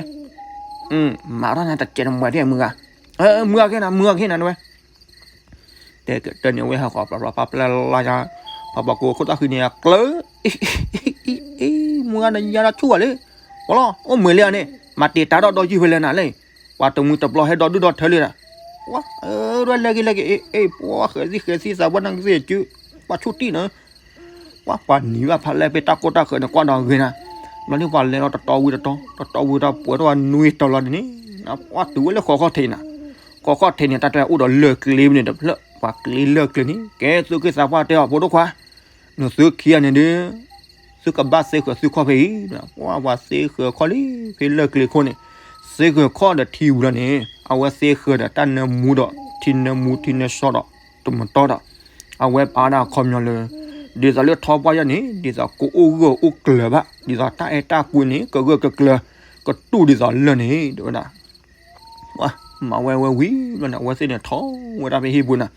မၤထီၣ်နၤတစဲးတမှဲးဒ်မုၢ်ဂၤ, မုၢ်ဂၤက့နၤ မုၢ်ဂၤက့နၤတဝဲ, တဲကတၢၢ်န့ၣ် အဝဲဟးဃီၤပျီပျီပျီပျီလၢယၤ, ဖးပိာ်ကိခိၣ်သၣ်ဃံန့ၣ် အကျၢၤ, အံၤ မုၢ်ဂၤနယါတၢ်ဆူၣ်ဝဲလံ, ပလီၤ အိၣ်မုာ်လံဧါန့ၣ် မၤတ့ၢ်တၢ်ဒီးဒီးယုၢ်ဖဲလဲၣ်နၤလဲၣ်, ပှၤတမှံၤတပျီဟဲဒီးဒုၣ်ဒီးထၢလံဒီး, ပှၤအၢ ရဲၣ်လဲၣ်ဂ့ၤလဲၣ်ဂ့ၤ အ့ အ့ ပှၤဃဲၤသံဃဲၤသံသးပှၤနၢ်ကသ့ၣ်စု, ပှၤဆူၣ်တံၢ်နၤ, ပှၤပှၤနံၤဘၣ်ဖးလဲၣ်ဖဲတၢ်ကိၢ်တၢ်ဃၢၤန့ၣ် ကွၢ်ဒီးဂ့ၤနၤ, ဘျီန့ၣ်ပှၤလဲၤလီၤတတီဝံၤတတီ တတီဝံၤတတီ ပှဲၤထီၣ်ဝဲနွံတီၤလီၤန့ၣ်, ပှၤတုၤဝဲလၢဃီခီၣ်ထံးနၤ, ဃီခီၣ်ထံးန့ၣ် တၢ်တဲအိၣ်ဒီးလၢၢ်ကျ့ဖဲန့ၣ်တဖျၢၣ်, ပှၤကျ့လၢၢ်ကျ့န့ၣ် ကဲသုးက့သးပှၢ်တဲအီၤ ဖိဒိၣ်ခွါ နသုခံဂၤန့ၣ်ဒီး သုကဘၣ်သ့ဃၢၤသုခီၣ်ဖဲအံၤ, ပှၤသ့ဃၢၤခီၣ်လံ ဖဲလၢၢ်ကျ့ခိၣ်န့ၣ်, သ့ဃၢၤခီၣ်ဒီးထံဝံၤလီၤန့ၣ် အဝဲသ့ဃၢၤဒီးတၢ်နၢမူဒီးထံနၢမူထံနၢဆှီဒီး တမတီၢ်ဒီး အဝဲပာ်ဒၣ်အခီပညီလၢ ဒ်သိးလၢထီပှၢ်ယဲန့ၣ် ဒ်သိးကအိၣ်ဂၢၢ်အိၣ်ကျၢၤဘၣ် ဒ်သိးတၢ်အဲၣ်တၢ်ကွံန့ၣ် ကဂၢၢ်ကကျၢၤ ကတူၢ်ဒ်သိးလၢၢ်န့ၣ် တဲဝဲဒၣ် ပှၤမၤဝဲဝဲဝံၤဘျီန့ၣ် အဝဲသ့ၣ်န့ၣ်ထီၣ်ဝဲဒၣ်ဖဲဟံၣ်ပူၤနၤ,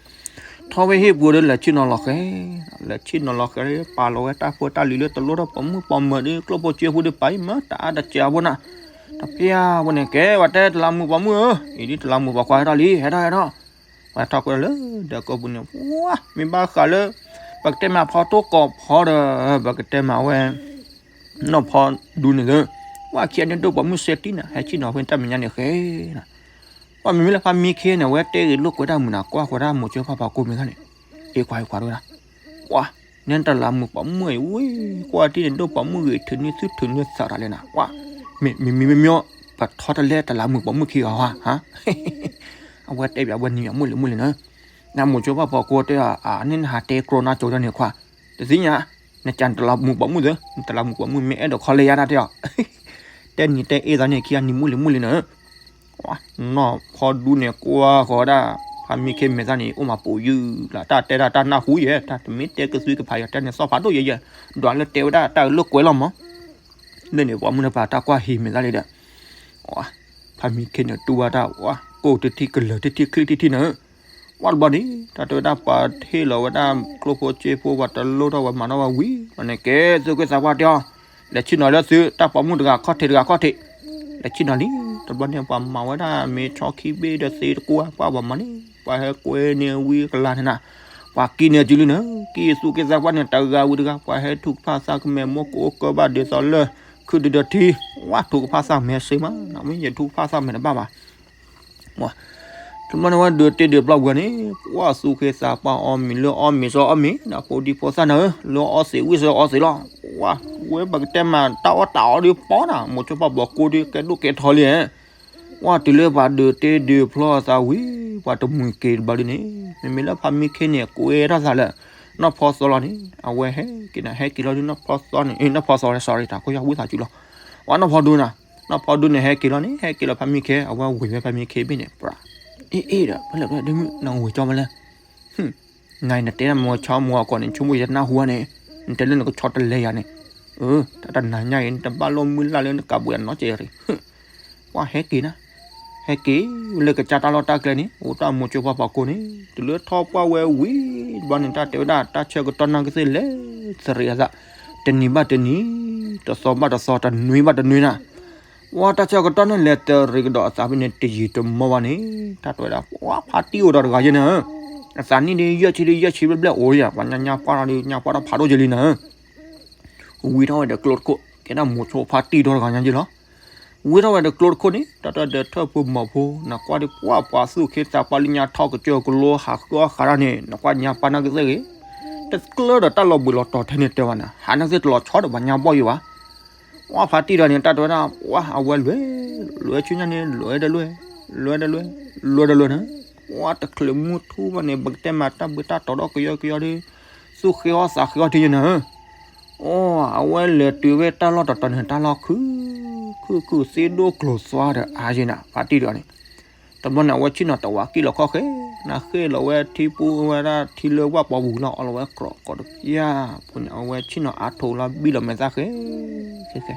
ထီၣ်ဖဲဟံၣ်ပူၤဒီးလဲၤဆ့ၣ်နီၤလီၤဃဲၤ, လဲၤဆ့ၣ်နီၤလီၤဃဲၤ ပာ်လီၤဝဲတၢ်ဖိတၢ်လံၤလၢတလိၣ်ထီၣ်ပိာ်မုၣ်ပိာ်မၢၤဒီး ကျိၣ်ဖိစ့ဖိဒီးပာ်အံၤမၤတၢ်အါတစှၤဖိနၤ, တဖၣ်ဖိန့ၣ် ကဲဝဲတဲတလးမူးပိာ်မုၣ်ဧၢ, အံၤဒ်တလးမူးပိာ်ခွါဟဲထီၣ်လံ ဟဲထီၣ်ဟဲထီၣ်, ပှၤထီၣ်ကွဲးလၢဒၢးကိးပူၤန့ၣ် ပှၤမ့ၢ်ဘၣ်ဃးလၢ ပကတဲမးဖီတိၢ်ကိးဖီဒီး ပကတဲမးဝဲ နီၢ်ဖီဒူန့ၣ်သၢ, ပှၤခံဂၤန့ၣ်ဒိၣ်ပိာ်မုၣ်စဲတံၢ်နၤ ဟဲဆ့ၣ်နီၤဖဲတၢ်မဲာ်ညါန့ၣ်ဃဲနၤ, ပှၤမ့မ့ၢ်လၢဖါမံခ့န့ၣ် အဝဲတဲဂ့ၤလိာ်ကွဲတၢ်မုာ်နၤ ကွၢ်ဃီၤတၢ်မိၤဆိဖါဖီကိးမ့ၢ်သၣ်န့ၣ်, အ့ခွါအ့ခွါတဝဲဒၣ်, ပှၤ နဲတလးမူးပိာ်မုၣ်အံၤဝဲ, ကွၢ်တံၢ်န့ၣ်ဒိၣ်ပိာ်မုၣ်ဂ့ၤ ထုးန့ၢ်သုထုးန့ၢ်သးတၢ်လဲၣ်နၤ, ပှၤ မ့မ့မ့မ့ၢ် ပထီတလဲတလးမူးပိာ်မုၣ်ခံဂၤဧါ, အဝဲတဲဘၣ်ဝဲနံၤအမိၢ်လံၤမိၢ်လံၤနၤ, နမိၤဆိဖါဖီကိးတဲအီၤ အန့ၣ်နဟးတဲကျိနါကၠိဒၣ်န့ၣ်ခွါ, တသ့ၣ်ညါ နကနတလးမူးပိာ်မုၣ်သၢ, နတလးမူးပိာ်မုၣ်မ့ၢ်အဲၣ်ဒိးခီလၢယါဒၣ်တဲအီၤ, တဲနံၤတဲအ့ၣ်သးန့ၣ်ခံဂၤနံၤမိၢ်လံၤမိၢ်လံၤနၤ, နီၢ်ဖီဒူန့ၣ်ကွၢ်ဃီၤဒၣ်, ဖါမံခ့မဲာ်သၣ်န့ၣ် အိၣ်မးပိာ်ယုၢ်လီၤ တၢ်တဲဒၣ်တၢ်နၢ်ဟူယဲ တၢ်တမ့ၢ်တဲကသုကဖးယဲ တဲန့ၣ်သီၣ်ဖးဒိၣ်ယဲယဲ, ဒွးလၢတဲဝဲဒၣ်တၢ်အလိာ်ကွဲလီၤမး, လၢန့ၣ်ပိာ်မုၣ်တပၤတၢ်ကွၢ်ဟံးမဲာ်သၣ်လံဒီး, ဖါမံခ့န့ၣ်တူၢ်ဝဲတၢ်ဝဲ ကိၢ်တထံၣ်ကလၢၤတထံၣ်ချံတထံၣ်နၤ, ဝဲတဘျီန့ၣ် တၢ်တဲဝဲဒၣ်ပှၤဟ့ၣ်လီၤဝဲဒၣ်ကျိၣ်ဖိစ့ဖိ ပှၤတလိၣ်ထီၣ်ဝဲမၤထီၣ်ဝဲဝံၤ ဘၣ်န့ၣ်ကဲသုးက့သးပှၢ်တဲအီၤ, လဲၤဆ့ၣ်နီၤလၢသုတၢ်ပိာ်မုၣ်တဂၤခီၣ်ထံးတဂၤခီၣ်ထံး, လဲၤဆ့ၣ်နီၤလံ, တဘျီန့ၣ်ပှၤမၤဝဲဒၣ်မ့ၤဆီခံဘ့ၣ်ဒီးသ့တကွၢ် ပှၤဘၣ်မၤန့ၣ် ပှၤဟဲကွဲန့ၢ်ဝံကလၤန့ၣ်နၤ, ပှၤကံၣ်န့ၢ်စုလံနၤ, ကံၣ်သုးက့သးပှၢ်န့ၣ် တဂၤဝံၤတဂၤ ပှၤဟဲထုကဖၣ်သၣ်ကမဲာ် မိၢ်ကအိၣ်ကၢဘၣ်ဒ်သိးလၢ ခုဒုဒီးထံ, ဝဲထုကဖၣ်သၣ်မဲာ်စ့မး နမ့ၢ်ယထုကဖၣ်သၣ်မဲာ်တဘၣ်ဘၣ် တဘျီန့ၣ်ဝဲဒုးတ့ဒုးပျီပှဲၤန့ၣ် ပှၤသူၣ်က့သးပှၢ်အီၣ်မ့ၤလၢအီၣ်မ့ၤစီအီၣ်မ့ၤ နဖိဒံဖိသၣ်နၤဧၢ လၢအီၣ်သ့ဝံၣ်စီအီၣ်သ့လီၤ. ပှၤဝဲပကတဲမးတၢ်အီၣ်တၢ်အီဒီးပီနၤ မိၤဆိဖါဖီကိးဒီးကဲဒိၣ်ကဲထီလံ. ပှၤတုၤလၢပှၤဒုးတ့ဒုးပျီအသးဝံၤ ပှၤတမှံၤက့ၤတဘျီဒ်န့ၣ် မ့မ့ၢ်လၢဖါမံခ့န့ၣ် ကွဲထီၣ်သးလၢ နီၢ်ဖီသီလီၤန့ၣ် အဝဲဟဲက့ၤနၤ ဟဲက့ၤလီၤဒုးနီၢ်ဖီသီန့ၣ် နီၢ်ဖီသီ sorry တၢ်ခိၣ်ယၢ်ဝံသးစူၤလီၤ. ပှၤနီၢ်ဖီဒူနၤ နီၢ်ဖီဒူန့ၣ် ဟဲက့ၤလီၤန့ၣ် ဟဲက့ၤလီၤဖါမံခ့ အဝဲဝံၤဝဲဖါမံခ့ဘ့ၣ်န့ၣ် ပှၤ အ့ၣ်အ့ၣ်ဒီး ဖဲလဲၣ်ဖဲလဲၣ်ဒုးမုၣ် နဝံၤကၠီမလဲၣ် နနတဲနမိၤဆိမိၤအကိးန့ၣ် ဆိကမိၣ်ယတနၢ်ဟူဘၣ်န့ၣ် နတဲလၢနကဆီတလဲယၤန့ၣ် တၢ်တနၤညါအံၤ နတဘၣ်လိာ်မုၢ်လၢ်လၢနကးဘှံးအနီၢ်ကဲးရံၣ် ပှၤဟဲက့ၤနၤ ဟဲက့ၤလၢကစၢ်တၢ်လီၢ်တၢ်ကျဲန့ၣ် အိၣ်တၢ်မိၤဆိဖါဖီကိးန့ၣ် တုၤလၢထီၣ်ပှၢ်ဝဲဝံၤ တဘျီန့ၣ် တၢ်တဲဝဲဒၣ် တၢ်ဆၢကတီၢ်နၢ်ကသ့ၣ်လဲၤသရံးအသး တနံၤဘၣ်တနံၤ တသီဘၣ်တသီ တနွံဘၣ်တနွံနၤ ပှၤတၢ်ဆၢကတီၢ်န့ၣ် လဲၤတရံးကဒီးအသးဖဲန့ၣ် တယံာ်တမီၢ်ဘၣ်န့ၣ် တၢ်တဲဝဲဒၣ် ပှၤဖါတံၢ်အိၣ်ဒီးတဂၤယဲန့ၣ် အသးနံၣ်ဒ်ယဲၢ်ဆံဒ်ယဲၢ်ဆံဘျဲၣ်ဘျဲၣ်အိၣ်ယၤ ပှၤညါညါပှၢ်ထီၣ်ဒ်ညါပှၢ်ထီၣ်ဖးဒိၣ်ယဲလံနၤ ဝံထီၣ်ဝဲဒီးကျိတခိၣ် ကဲဒၣ်မိၤဆိဖါတံၢ်ဒီတဂၤညါယဲလီၤ. ဝံထီၣ်ဝဲဒီးကျိတခိၣ်န့ၣ် တၢ်တၢ်ဒီးထၢၣ်ဖိမီၤဖိ နကွၢ်ဒ်ပှၤပှၤသူၣ်ခ့သးပှၢ်လၢညါ ထီၣ်ကစၢၢ်ကလိဟးဃုအီၣ်ဃးတၢ်န့ၣ် နကွၢ်ညါပှၢ်နၢ်ကသ့ၣ်ဂ့ၤ တကျၢၢ်ဒီးတၢ်လီၤဘှံးလီၤတီၤထဲန့ၣ်တဲဝဲနၤ ဟးနၢ်ကသ့ၣ်တလီၤဆီဒီးပှၤညါဘီၣ်ယံၤဘၣ် ပှၤဖါတံၢ်ဒီးန့ၣ် တၢ်တဲဝဲဒၣ် ပှၤ အဝဲလဲၤ လဲၤဆူညါန့ၣ် လဲၤဒီးလဲၤ လဲၤဒီးလဲၤ လဲၤဒီးလဲၤန့ၣ် ပှၤတချုးမုၢ်ထူၣ်ဘၣ်န့ၣ် ပကတဲမးတၢ်ဘှံးတၢ်တီၤဒီးကယီကယီဒီး သူၣ်ဃ့အီၣ်သးဃ့အီၣ်ထံယဲန့ၣ် အိ အဝဲလဲၤတုၤဝဲတၢ်လီၢ်တတီၤန့ၣ် တၢ်လီၢ်ခုၣ် ခုၣ်ခုၣ်သ့ဒိၣ်ကျိၤသွါဒီးအါယဲနၤ ဖါတံၢ်ဒီးန့ၣ် တဘျီန့ၣ် အဝဲဆ့ၣ်နီၤတဝးကံၣ်လီၤခီၣ်ဃဲ နဃ့ၢ်လီၤဝဲထံပူၤဝဲဒၣ်ထံလၢဝၣ်ပီပူၤလီၤ အီလီၤဝဲကြီးကိးတပျၢ်ဖိန့ၣ် အဝဲဆ့ၣ်နီၤအါထိးလီၤ ဘံၣ်လီၤမဲာ်သၣ်ဃဲ ဃဲ ဃဲ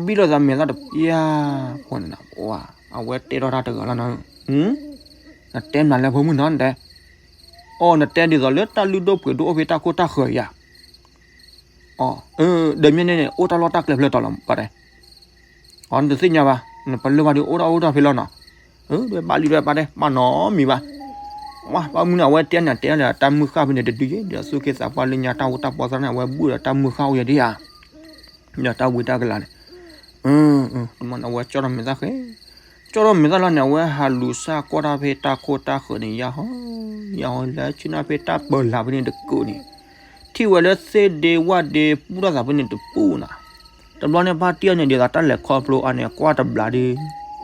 ဘံၣ်လီၤသးမဲာ်သၣ်တပျၢ်ဖိန့ၣ်နၤ အဝဲတဲထီၣ်တၢ်တဂၤလီၤနၤ နတဲမနုၤလဲၣ်ဖိမုၣ်နီၤ နတဲ အိ နတဲဒ်သိးလၢတၢ်လုၢ်ဒိၣ်ပှ့ၤဒိၣ်အိၣ်ဖဲတၢ်ခိၣ်တၢ်ဃၢၤယၤ အိ ဒီးမ့ၢ်န့ၣ်န့ၣ် အိၣ်တၢ်လီၢ်တၢ်ကျဲဖျၢၣ်တီၤလီၤ ပှၤတဲ အိ နတသ့ၣ်ညါဘၣ် နပလၢၢ်ဘၣ်ဒီး အိၣ်တၢ်အိၣ်တၢ်ဖဲလီၤနီၤ ဒွဲဘၣ်လံဒွဲပှၤတဲ ဘၣ်နီတမံၤဘၣ် ဝါ ဘၣ်မနုၤန့ၣ် အဝဲတဲန့ၣ် တဲဒီးတၢ်မုၢ်ဃၢ်ဖဲန့ၣ်တဒုယဲ ဒီးသူၣ်က့သးပှၢ်လၢညါတၢ်အိၣ်တၢ်ပီသရၣ်န့ၣ် အဝဲဘူၣ်ဒီးတၢ်မုၢ်ဃၢ်အိၣ်ယဲဒ်ဧါ ဒီးတၢ်ဝံတၢ်ကလၤန့ၣ် တဘျီန့ၣ် အဝဲကၠီၣ်ထီၣ်မဲာ်သၣ်ဃဲ, ကၠီၣ်ထီၣ်မဲာ်သၣ်လီၤန့ၣ် အဝဲဟးလူၤစၢ်ကွၢ်တၢ်ဖဲတၢ်ခိၣ်တၢ်ဃၢၤန့ၣ် ယၢ်ဟီ, ယၢ်ဟီလၢဆ့ၣ်နီၤဖဲတၢ်ပၢၤလၢ်ဖဲန့ၣ်တကုာ်န့ၣ်, ထံၣ်ဝဲလၢသ့ၣ်ဒ့ဝၣ်ဒ့ပူၣ်ထီၣ်သးဖဲန့ၣ်တပူၣ်နၤ. တဘျီန့ၣ်ဖါတံၢ်အီၤန့ၣ် ဒ်သိးတၢ်လဲၤခီဖျိအါန့ၣ် ကွၢ်တဘျီဒီး,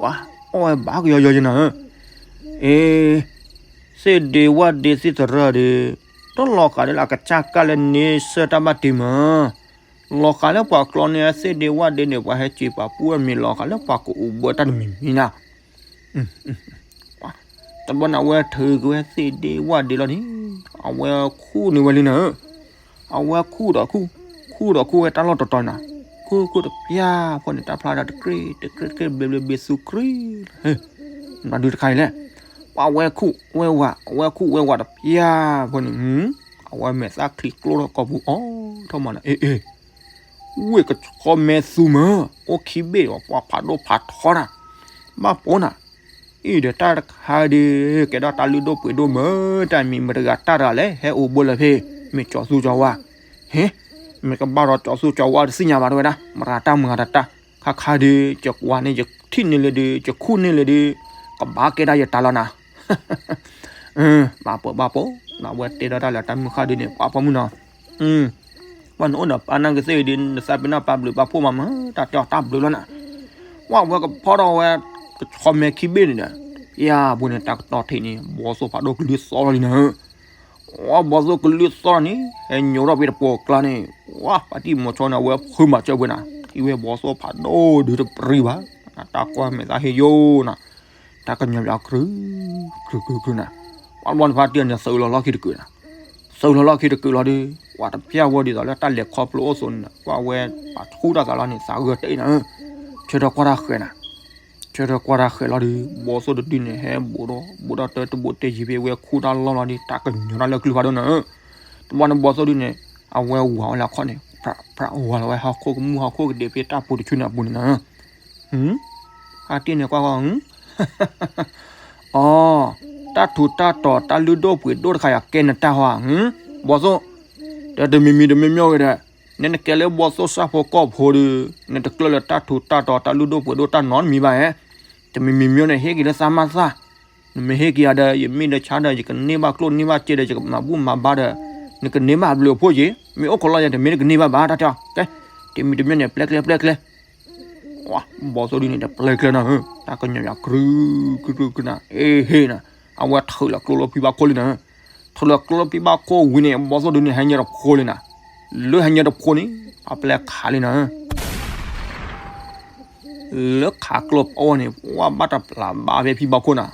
ဝါ, အီၣ်ဝဲဘၣ်ကယီယီယနၤဧၢ, အ့ သ့ၣ်ဒ့ဝၣ်ဒ့သ့ၣ်သရၢဒီး, တလီၤဃာ်လၢအကစၢ်ကၢ်လၢန့ဆၢၣ်တၢ်ဘၣ်တ့မၢ, လီၤဃာ်လၢပှၤကျီန့ၣ် သ့ၣ်ဒ့ဝၣ်ဒ့န့ၣ် ပှၤဟဲစံးပာ်ပူၣ်ဝဲမ့ၢ်လီၤဃာ်လၢပှၤကအိၣ်ဘှီတၢ်တမံၤမံၤနၤ. တဘျီန့ၣ် အဝဲထုးက့ၤဝဲသ့ၣ်ဒ့ဝၣ်ဒ့လီၤန့ၣ်, အဝဲခူၣ်န့ၢ်ဝဲလံနၤဧၢ, အဝဲခူၣ်ဒီးခူၣ်, ခူၣ်ဒီးခူၣ်ဝဲတၢ်လီၢ်တတီၤနၤ, ခူၣ်ခူၣ်တပျၢ်ဖိန့ၣ် တၢ်ဖျါဒီးတကြ့ၢ်တကြ့ၢ်တကြ့ၢ်ဘျ့ဘျ့ဘ့သူကြ့ၢ်လီၤ, နဒုတခါအံၤလဲၣ်, ပှၤဝဲခူၣ်ဝဲဝၤ အဝဲခူၣ်ဝဲဝၤတပျၢ်ဖိန့ၣ်, အဝဲမဲာ်သၣ်ချံကျိထီၣ်ကိာ်ပူၤအီၤထီၣ်မးနၤ, အ့ အ့ ဝ့ၢ်ကဆီမဲသူမၢ, အိၣ်ခံဘ့ၣ်အီၤ ပှၤဖးဒိၣ်ဖးထီနၤ, ဘၣ်ပိာ်နၤ, အံၤဒီးတၢ်တခါဒီး ကဲထီၣ်တၢ်လုၢ်ဒိၣ်ပှ့ၤဒိၣ်မၢ, တၢ်မံၤမတဂၤတၢ်တဂၤလဲၣ် ဟဲအိၣ်ဘှီလၢဖဲ မ့ၢ်ကၠီသူကၠီဝါ, ဟ့, မ့ၢ်ကဘၣ်ဒီးကၠီသူကၠီဝါတသ့ၣ်ညါဘၣ်တဝဲဒၣ် မတၤတၢ်မတၤတၢ်, ခါခါဒီး ယကွၢ်န့ၣ် ယထံၣ်န့ၢ်လၢဒီး ယခူၣ်န့ၢ်လၢဒီး ကဘၣ်ကဲဒၣ်ယတၢ်လီၤနၤ ဘၣ်ပိာ်ဘၣ်ပိာ်, အဝဲတဲဒီးတၢ်လၢတၢ်မုၢ်ဃၢ်ဒုန့ၣ် ပှၤပိာ်မုၣ်နီၤ, ပှၤနအိၣ်ဒီးပၢ်နၢ်ကသ့ၣ်အံၤဒီး နသးပ့ၤနီၣ်ပာ်ဘျုးပာ်ဖှိၣ်မးမၢ, တၢ်တဲအီၤတၢ်ဘျုးလီၤနၤ, ပှၤဝဲကဖီထီၣ်ဝဲ ကဆီမဲခံဘ့ၣ်န့ၣ်ဒီး, ယၤပူၤန့ၣ် တၢ်ကတီၢ်ထံးန့ၣ် ဘီသိၣ်ဖးဒိၣ်ကလုၢ်သီလီၤလံနၤ, ဝဲဘီသိၣ်ကလုၢ်သီလီၤန့ၣ် ဟဲညိးထီၣ်ဖဲတပှီၢ်ကျါန့ၣ်, ဝဲဖါတံၢ်မီၤဆီန့ၣ် အဝဲဖုမၤစၢၤဝဲနၤ, ထံၣ်ဝဲဘီသိၣ်ဖးဒိၣ်ဒုတပရံဘၣ်, တၢ်ကွၢ်မဲာ်သၣ်ဟ့ယိနၤ, တၢ်ကညီၤပၠးကြုး ကြုးကြုးကြုးနၤ, ပှၤဘီန့ၣ်ဖါတံၢ်န့ၣ် သုးလီၤလီၢ်ခံတကုာ်နၤ, သုးလီၤလီၢ်ခံတကုာ်လီၤဒီး ပှၤတပျၢ်ဝဲဒ်သိးလၢတၢ်လဲၤခီဖျိအိၣ်သိးန့ၣ် ပှၤဝဲပာ်ထူတၢ်သးလီၤန့ၣ် သးဂၢၢ်တအံၤနၤ, ဆၢထၢၣ်ကွၢ်တၢ်ဃဲၤနၤ, ဆၢထၢၣ်ကွၢ်တၢ်ဃဲၤလီၤဒီး ဘီသိၣ်တဒုန့ၣ် ဟဲဘူးဒီး ဘူးဒီးတၢတဘိတဲယံၤဖဲဝဲခူၣ်တၢ်လီၢ်လီၤဒီး တၢ်ကညီၤတၢ်လၢကျုဖးဒိၣ်နၤ, တဘျီန့ၣ် ဘီသိၣ်ဒုန့ၣ် အဝဲဝၤဝဲလၢအခီၣ်န့ၣ် ဖြးဖြးဝၤလီၤဝဲဟီၣ်ခိၣ်ကမူၣ်ဟီၣ်ခိၣ်ကဒဲးဖဲတၢ်ပူၤတဆူန့ၣ်အပူၤန့ၣ်နၤ, ဖါတံၢ်န့ၣ်ကွၢ်ဃီ အီ, တၢ်ထူးတၢ်တီၤတၢ်လုၢ်ဒိၣ်ပှ့ၤဒိၣ်တခါအံၤ ကဲနတၢ်ဟီဧါ, ဘီသိၣ်, ဒီးတမံၤမံၤတမံၤမံၤဂ့ၤဒီး, နနကဲလၢဘီသိၣ်စၢ်ဖိကီၢ်ဖိဒီး, နတကျၢၢ်လၢတၢ်ထူးတၢ်တီၤတၢ်လုၢ်ဒိၣ်ပှ့ၤဒိၣ်တၢ်နီတမံၤဘၣ်ဧါ, တမံၤမံၤမံၤန့ၣ် ဟ့ၣ်က့ၤလၢသးမၤသၣ်, နမ့ၢ်ဟ့ၣ်က့ၤယၤဒီး ယမ့ၢ်လၢဆါဒီး ယကန့ၢ်ဘၣ်ကျိၣ်န့ၢ်ဘၣ်စ့ဒီး ယကမၤဘူၣ်မၤဘါဒီး, နကန့ၢ်ဘၣ်အဘျုးအဖှိၣ်က့ၤ, မ့ၢ်အိၣ်ခိးလီၤယၤတမ့ၢ်နကန့ၢ်ဘၣ်ဘၣ် တၢ်တဲအီၤ, ကဲ, တမံၤတမံၤန့ၣ် ပျဲကျဲပျဲကျဲ ဘီသိၣ်ဒုန့ၣ် တပျဲကျဲနၤဧၢ, တၢ်ကညီၤယၤကြုးကြုးကြုးနၤ, အ့ဟ့နၤ, အဝဲထုးလီၤကျိလၢဖံဘၣ်ခိၣ်လံနၤ, ထုးလီၤကျိလၢဖံဘၣ်ခိၣ်ဝံၤန့ၣ် ဘီသိၣ်ဒုန့ၣ် ဟဲညါတဖိလံနၤ, လၢဟဲညါတဖိန့ၣ် ပှၤပျဲခးလံနၤ, လၢခးကျိပအိၣ်န့ၣ် ဝဲဘၣ်တပျၢ်ဘၣ်ဖဲဖံဘၣ်ခိၣ်နၤ,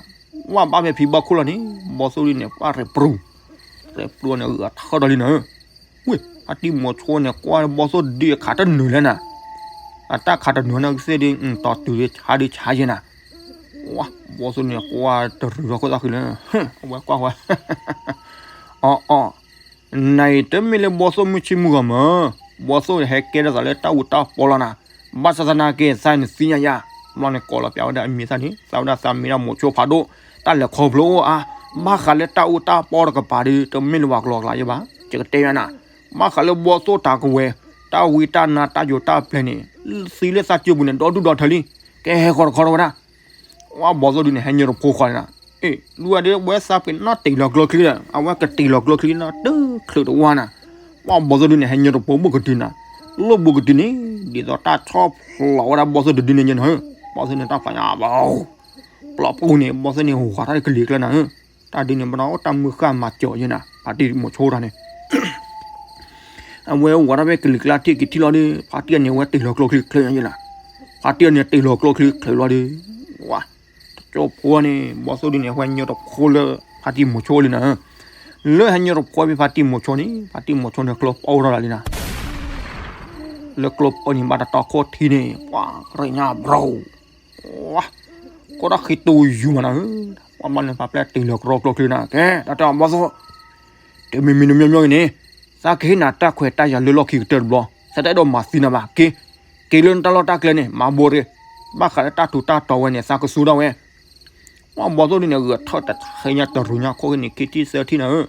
ဝဲဘၣ်ဖဲဖံဘၣ်ခိၣ်လီၤန့ၣ် ဘီသိၣ်ဒုန့ၣ် ပှၤရဲၣ်ပြူ, ရဲၣ်ပြူန့ၣ် ဂုာ်အထၢၣ်ဒီးလံနၤ ဝ့ၢ် ဖါတံၢ်မိၤဆိန့ၣ် ကွၢ်ဘီသိၣ်ဒုအခးတနုာ်လဲၣ်နၤ, အတၢ်ခးတနုာ်န့ၣ်ကသ့ၣ်ဒု တီၤတုၤဒုဆါဒုဆါယဲနၤ, ဝါ ဘီသိၣ်န့ၣ် ကွၢ်တရူးထီၣ်ခိၣ်သၣ်ဃံလၢ, အဝဲကွၢ်ဝဲ, အီအီ, နအံၤတမ့ၢ်လၢဘီသိၣ်မုၢ်ဆ့မုၢ်ဂီၤမး, ဘီသိၣ်ဟဲကဲထီၣ်သးလၢတၢ်အူတၢ်ပီလီၤနၤ, ဘၣ်ဆၣ်သနာ်က့ သးန့ၣ်သ့ၣ်ညါယၤ, ဘီန့ၣ်ကိးလီၤပျးဝဲဒၣ်အမံၤသၣ်န့ၣ် သးဝဲဒၣ်သးမ့ၢ်ဒၣ်မိၤဆိဖးဒိၣ်, တၢ်လဲၤခီဖျိအိၣ်အါ, ဘၣ်ဃးလၢတၢ်အူတၢ်ပီတကပၤဒီး တမ့ၢ်လၢပှၤကလီၤကျါယဲဘၣ်, ယကတဲယၤနၤ, ဘၣ်ဃးလၢဘီသိၣ်တၢ်ကဝဲၤ, တၢ်ဝံတၢ်နါတၢ်ယိာ်တၢ်ပျဲၤန့ၣ်, သံလၢသးစၢၤပူၤန့ၣ် ဒီဒူၣ်ဒီထၢလံ, ကဟဲဃီတခီထီၣ်ဝဲဒၣ် ဝါ ဘီသိၣ်ဒုန့ၣ် ဟဲညါတဖိဃီလံနၤ, အ့ၣ် ဒုးဝဲဒၣ်ဝဲသးပ့ၤနီၣ်တ့ၢ်လီၤကျိချံဒီး အဝဲကတ့ၢ်လီၤကျိချံနီတချုးတဝါနၤ, ဝါ ဘီသိၣ်ဒုန့ၣ် ဟဲညါတဖိဘိၣ်ကတုၤနၤ, လၢဘိၣ်ကတုၤန့ၣ် ဒ်သိးတၢ်ဆီၣ်ဖျိးဝဲဒၣ်ဘီသိၣ်တဒုန့ၣ်ညါနၤ, ဘီသိၣ်န့ၣ်တၢ်ဖျါညါဘၣ်, ပျီပူၤန့ၣ် ဘီသိၣ်န့ၣ် ဝၤတၢ်ကလံၤကျါနၤ, တၢ်ဒ်န့ၣ် ပနီၣ်အိၣ်တၢ်မုၢ်ဃၢ်မၤစၢၤယဲနၤ, ဖါတံၢ်မိၤဆိတၢ်န့ၣ် အဝဲဝၤတၢ်ဖဲကလံၤကျါထံၣ်က့ၤထံၣ်လီၤဒီး ဖါတံၢ်န့ၣ် အဝဲတ့ၢ်လီၤကျိချံချၢညါယဲနၤ, ဖါတံၢ်န့ၣ် တ့ၢ်လီၤကျိချံချၢလီၤဒီး, ဝါ တကၠိဖိန့ၣ် ဘီသိၣ်ဒုန့ၣ် အဝဲညါတဖိလၢ ဖါတံၢ်မိၤဆိလံနၤ, လၢဟဲညါတဖိဖဲဖါတံၢ်မိၤဆိန့ၣ် ဖါတံၢ်မိၤဆိန့ၣ် ကျိပအိၣ်ထီၣ်လံနၤ, လၢကျိပအိၣ်န့ၣ် ဘၣ်တတီခိၣ်ထံန့ၣ် ပှၤရ့ၣ်ညါဘြိၤ ဝါ ကိးတၢ်ဃံတူယူၤမးနၤဧၢ, ပှၤဘီန့ၣ် ဖါပျဲၢ်တ့ၢ်လီၤကရီကျိချံနၤ, ကဲ တၢ်တဲအီၤဘီသိၣ်, တမံၤမံၤတမံၤမံၤဂ့ၤန့ၣ်, သးကဟ့ၣ်နၤတၢ်ခွဲးတၢ်ယာ်လၢလီၢ်ခံကတၢၢ်တဘျီ, သးတအဲၣ်ဒိးမၤသံနၤဘၣ်, က့ၤ, က့ၤလၢနတၢ်လီၢ်တၢ်ကျဲန့ၣ် မၤဘိရ့, ဘၣ်ဃးလၢတၢ်ထူးတၢ်တီၤဝဲန့ၣ် သးကဆူၣ်ဒၣ်ဝဲ ပှၤဘီသိၣ်ဒုန့ၣ် ဂဲၤထၢၣ်တထံၣ်ညါတရူးညါခိၣ်ဂ့ၤန့ၣ် ခံထံၣ်သၢထံၣ်နၤဧၢ,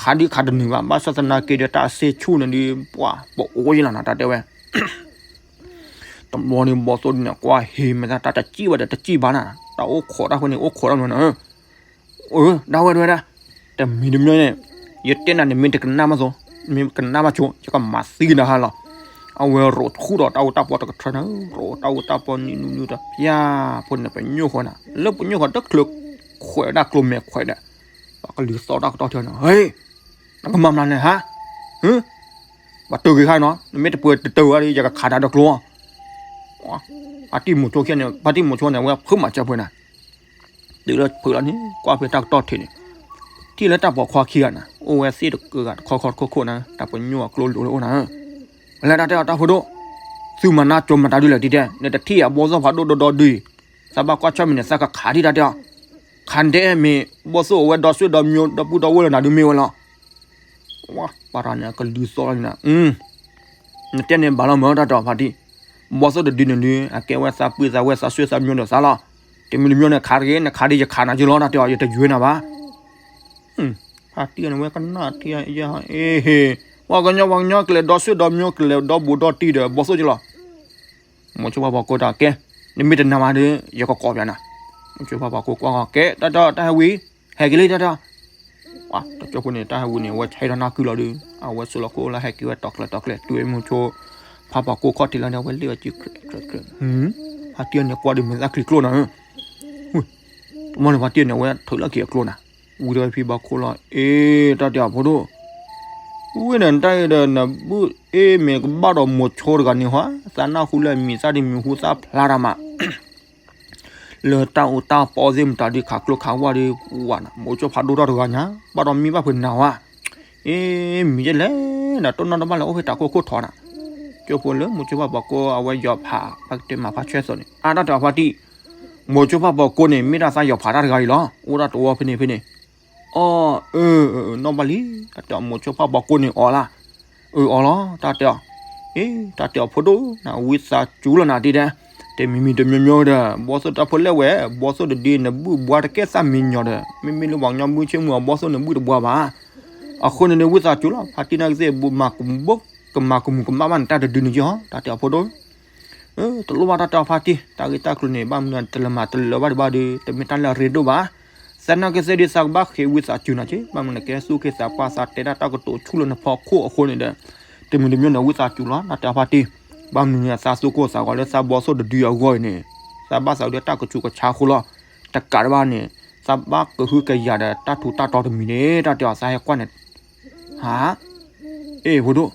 ခးဒုခးတနုာ်ဘၣ်, ဘၣ်ဆၣ်သနာ်က့ဒီးတၢ်အစ့ဆူၣ်န့ၣ်ဒုး ပှၤပအိၣ်ယဲလီၤနၤ တၢ်တဲဝဲ, တ တဘျီန့ၣ် ဘီသိၣ်ဒုန့ၣ် ကွၢ်ဟ့ၣ်မ့ၢ်သး တၢ်တစံၣ်ဘၣ်ဒီးတစံၣ်ဘၣ်နၤ, တၢ်အိၣ်ခိးတၢ်ဃိန့ၣ် အိၣ်ခိးတၢ်မနုၤနၤဧၢ, အၢ ဒၣ်ဝဲဒၣ်ဝဲဒၣ်, တမံၤတမံၤန့ၣ် ယတဲနၤန့ၣ် မ့ၢ်တကနၣ်ဘၣ်သိး, မ့ၢ်ကနၣ်ဘၣ်ဆိ ယကမၤသံကနၤဟါလီၤ. အဝဲရိးထူၣ်ဒီးတၢ်အူတၢ်ပီတကထၢနၤ, ရိးတၢ်အူတၢ်ပီနံၤနံၤနံၤတဖၠၣ်ဖိန့ၣ် ပညိၣ်ဃီနၤ, လၢပညိၣ်ဃီတချုးခွဲးဝဲဒၣ်ကျိမဲာ်ခွဲးဒီး ပှၤကလုာ်သီၣ်တၢ်ကတီၢ်ထၢနၤ, ဟ့, နကမၤမနုၤလဲၣ်ဟါ, ဟ့, ပှၤတဂ့ၤခါနီၤ, နမ့ၢ်တပှဲၤတတၢၢ်ဝဲဒီး ယကခးနၤဒီးကျိ, ဖါတံၢ်မိၤဆိခံန့ၣ် ဖါတံၢ်မိၤဆိန့ၣ် အဝဲဖုးမၤစၢၤပှဲၤနၤ တုၤလၢဖုးလီၤန့ၣ် ကွၢ်ဖဲတၢ်ကတီၢ်ထံးန့ၣ်, ထံၣ်လၢတၢ်ပိာ်ခွါခံဂၤနၤ အိၣ်ဝဲသ့ၣ်တကၢၢ်ဂၤတခီခီတခိၣ်ခိၣ်နၤ, တၢ်ပညိၣ်အကျိလိၤလၢအိၣ်နၤ, ဝဲလၢတၢ်တဲအီၤ တၢ်ဖိဒိၣ်, သုမၤနၢ်ကၠိမတၤဒုလဲၣ်တံၢ်တဲ, နတထံၣ်အဘီသိၣ်ဖးဒိၣ်ဒီဒီဒုအံၤ, သးဘၣ်ကွၢ်ဆၢၣ်မဲာ်န့ၣ် သးကခးဒံးတၢ်တဲအီၤ, ခးဒဲမ့ၢ်ဘီသိၣ်အဝဲဒီဆွေဒီမျိုး ဒီပုၢ်ဒီဝဲၢ်လၢနၤဒုမ့ၢ်ဝဲလီၤ. ပှၤတဂၤန့ၣ် အကလုာ်သီၣ်လီၤန့ၣ်, နတဲန့ၣ်ဘၣ်လီၤမၢ် တၢ်တဲအီၤဖါတံၢ်, ဘီသိၣ်တဒုန့ၣ်ဒု အကဲဝဲသးပုၢ်သးဝဲၢ်သးဆွေသးမျိုးဒီးသးလီၤ. တမံၤတမံၤန့ၣ် ခးတဂ့ၤ နခးဒံးယခးနၤက့လီၤ တၢ်တဲအီၤ ယတယွဲနၤဘၣ်. ဖါတံၢ်န့ၣ် ဝဲကနၣ်ထံၣ် အ့ဟ့, ပှၤကညီပှၤကညီကလဲၤဒီဆွေဒီမျိုး ကလဲၤဒီဘူးဒီတံၢ်ဒီးဘီသိၣ်က့လီၤ. မိၤဆိဖါပှၤကိးတၢ်ကဲ, နမ့ၢ်တနာ်မးဒီး ယကကိးပၠးနၤ. မိၤဆိဖါပှၤကိးကွၢ်ကဲ တၢ်တဲအီၤ တၢ်ဟဲဝံၤ, ဟဲက့ၤလံ တၢ်တဲအီၤ ပှၤတကၠိဖိန့ၣ် တၢ်ဟဲဝံၤန့ၣ် အဝဲဆဲးထီၣ်နၢ်ကုလီၤဒုး အဝဲဆိးလီၤခိၣ်လၢဟဲက့ၤဝဲတီၤကျဲၤတီၤကျဲၤ တုၤဝဲမိၤဆိဖါပှၤကိးခီၣ်ထံးလီၤဒီး အဝဲလ့ၣ်အီၤက့ၤ ဖါတံၢ်အီၤန့ၣ် ကွၢ်ဒုးမ့ၢ်သၣ်ချံကျိၣ်နၤ, တမီၢ်န့ၣ် ဖါတံၢ်အီၤန့ၣ် အဝဲထုးလီၤက့ၤအကျိၣ်နၤ, ဝံၤဒီးဖံဘီခိၣ်လီၤ အ့ တၢ်တဲအီၤဖိဒိၣ် ဝံၤန့ၣ် တၢ်အံၤဒီး နဘုၣ်အ့မ့ၢ်ကဘၣ်ဒီးမိၤဆိတဂၤန့ၣ်ဟီ, သးနၢ်ဟူလၢအမံၤသၣ်ဒ်မံၤဟူသၣ်ဖျါတၢ်မး လၢတၢ်အူတၢ်ပီသ့ၣ်မတၤဒုးခးကျိခးဝါဒီး ဝၤနၤ မိၤဆိဖးဒိၣ်ထီၣ်တဂၤညါ ဘၣ်ဒီးမံဘၣ်ဖုးနၤဝါ, အ့ မံၤယဲလဲၣ် နတိၢ်နီၣ်တဘၣ်လၢအိၣ်ဖဲတၢ်ခိၣ်ခိၣ်ထီနၤ, ကၠိဖိလၢမိၤဆိဖးပှၤကိး အဝဲယီၤဖး ပှၤကတဲမၤဖးဆွဲသိးန့ၣ် အါ တၢ်တဲအီၤဖါတံၢ်, မိၤဆိဖးပှၤကိးန့ၣ် မ့ၢ်တၢ်သးယီၤဖးတၢ်တဂၤအံၤလီၤ အိၣ်ဒၣ်တဝီဖဲန့ၣ်ဖဲန့ၣ်, အီ အၢ နီၢ်ဘၣ်လံ, တၢ်တဲအီၤမိၤဆိဖးပှၤကိးန့ၣ်အီၤလၢ အၢ အီၤလီၤ တၢ်တဲအီၤ, အ့ တၢ်တဲအီၤဖိဒိၣ် နဝံသးစူၤလီၤနၤတံၢ်တဲ, တမံၤမံၤတမံၤမံၤဒီး ဘီသိၣ်တၢ်ဖိလဲၣ်ဝဲ ဘီသိၣ်တဒုန့ၣ် နဘုၣ်ဘှါတကဲသးမံညီၤဒီး မ့မ့ၢ်လၢပှၤကညီဘုဆ့မုၢ်အဘီသိၣ်န့ၣ် ဘုၣ်တဘှါဘၣ်, အဃိန့ၣ်ဒီး ဝံသးစူၤလီၤ ဖါတံၢ်နာ်က့သ့ၣ် ဘိးမၤကမူၤကမၣ်ဘၣ်န့ၣ် တၢ်တဒုန့ၣ်က့ဟီ တၢ်တဲအီၤဖိဒိၣ် တလိၣ်ဘၣ်တၢ်တဲအီၤဖါတံၢ် တၢ်ဂ့ၢ်တၢ်ကျိၤန့ၣ် ဘၣ်မနုၤတလၢမၤတလၢဘၣ်ဒံးဘၣ်ဒီး တမ့ၢ်တၢ်လၢအရ့ဒိၣ်ဘၣ်, သနာ်က့သ့ၣ်ဒုး သးကဘၣ်ဃ့ဝံသးစူၤနၤက့ ဘၣ်မနုၤနကဲသူၣ်က့သးပှၢ် သးတဲဒၣ်တၢ်ကတိၤဆူၣ်လၢနဖီခိၣ်အဃိန့ၣ်ဒီး တမံၤတမံၤန့ၣ် ဝံသးစူၤလီၤ တၢ်တဲအီၤဖါတံၢ်, ဘၣ်မနုၤန့ၣ် သးသူၣ်ကိၢ်သးဂီၤလၢသးဘီသိၣ်တဒုအဂီၢ်အံၤန့ၣ် သးဘၣ်သးဒုးတၢ်ကဆူးကဆါအဃိလီၤ, တကးဒံးဘၣ်န့ၣ် သးဘၣ်ကဟုကယာ်ဒီးတၢ်ထူးတၢ်တီၤတမံၤန့ၣ် တၢ်တဲအီၤ သးဟဲကွၢ်န့ၣ် ဟါ အ့ ဖိဒိၣ်,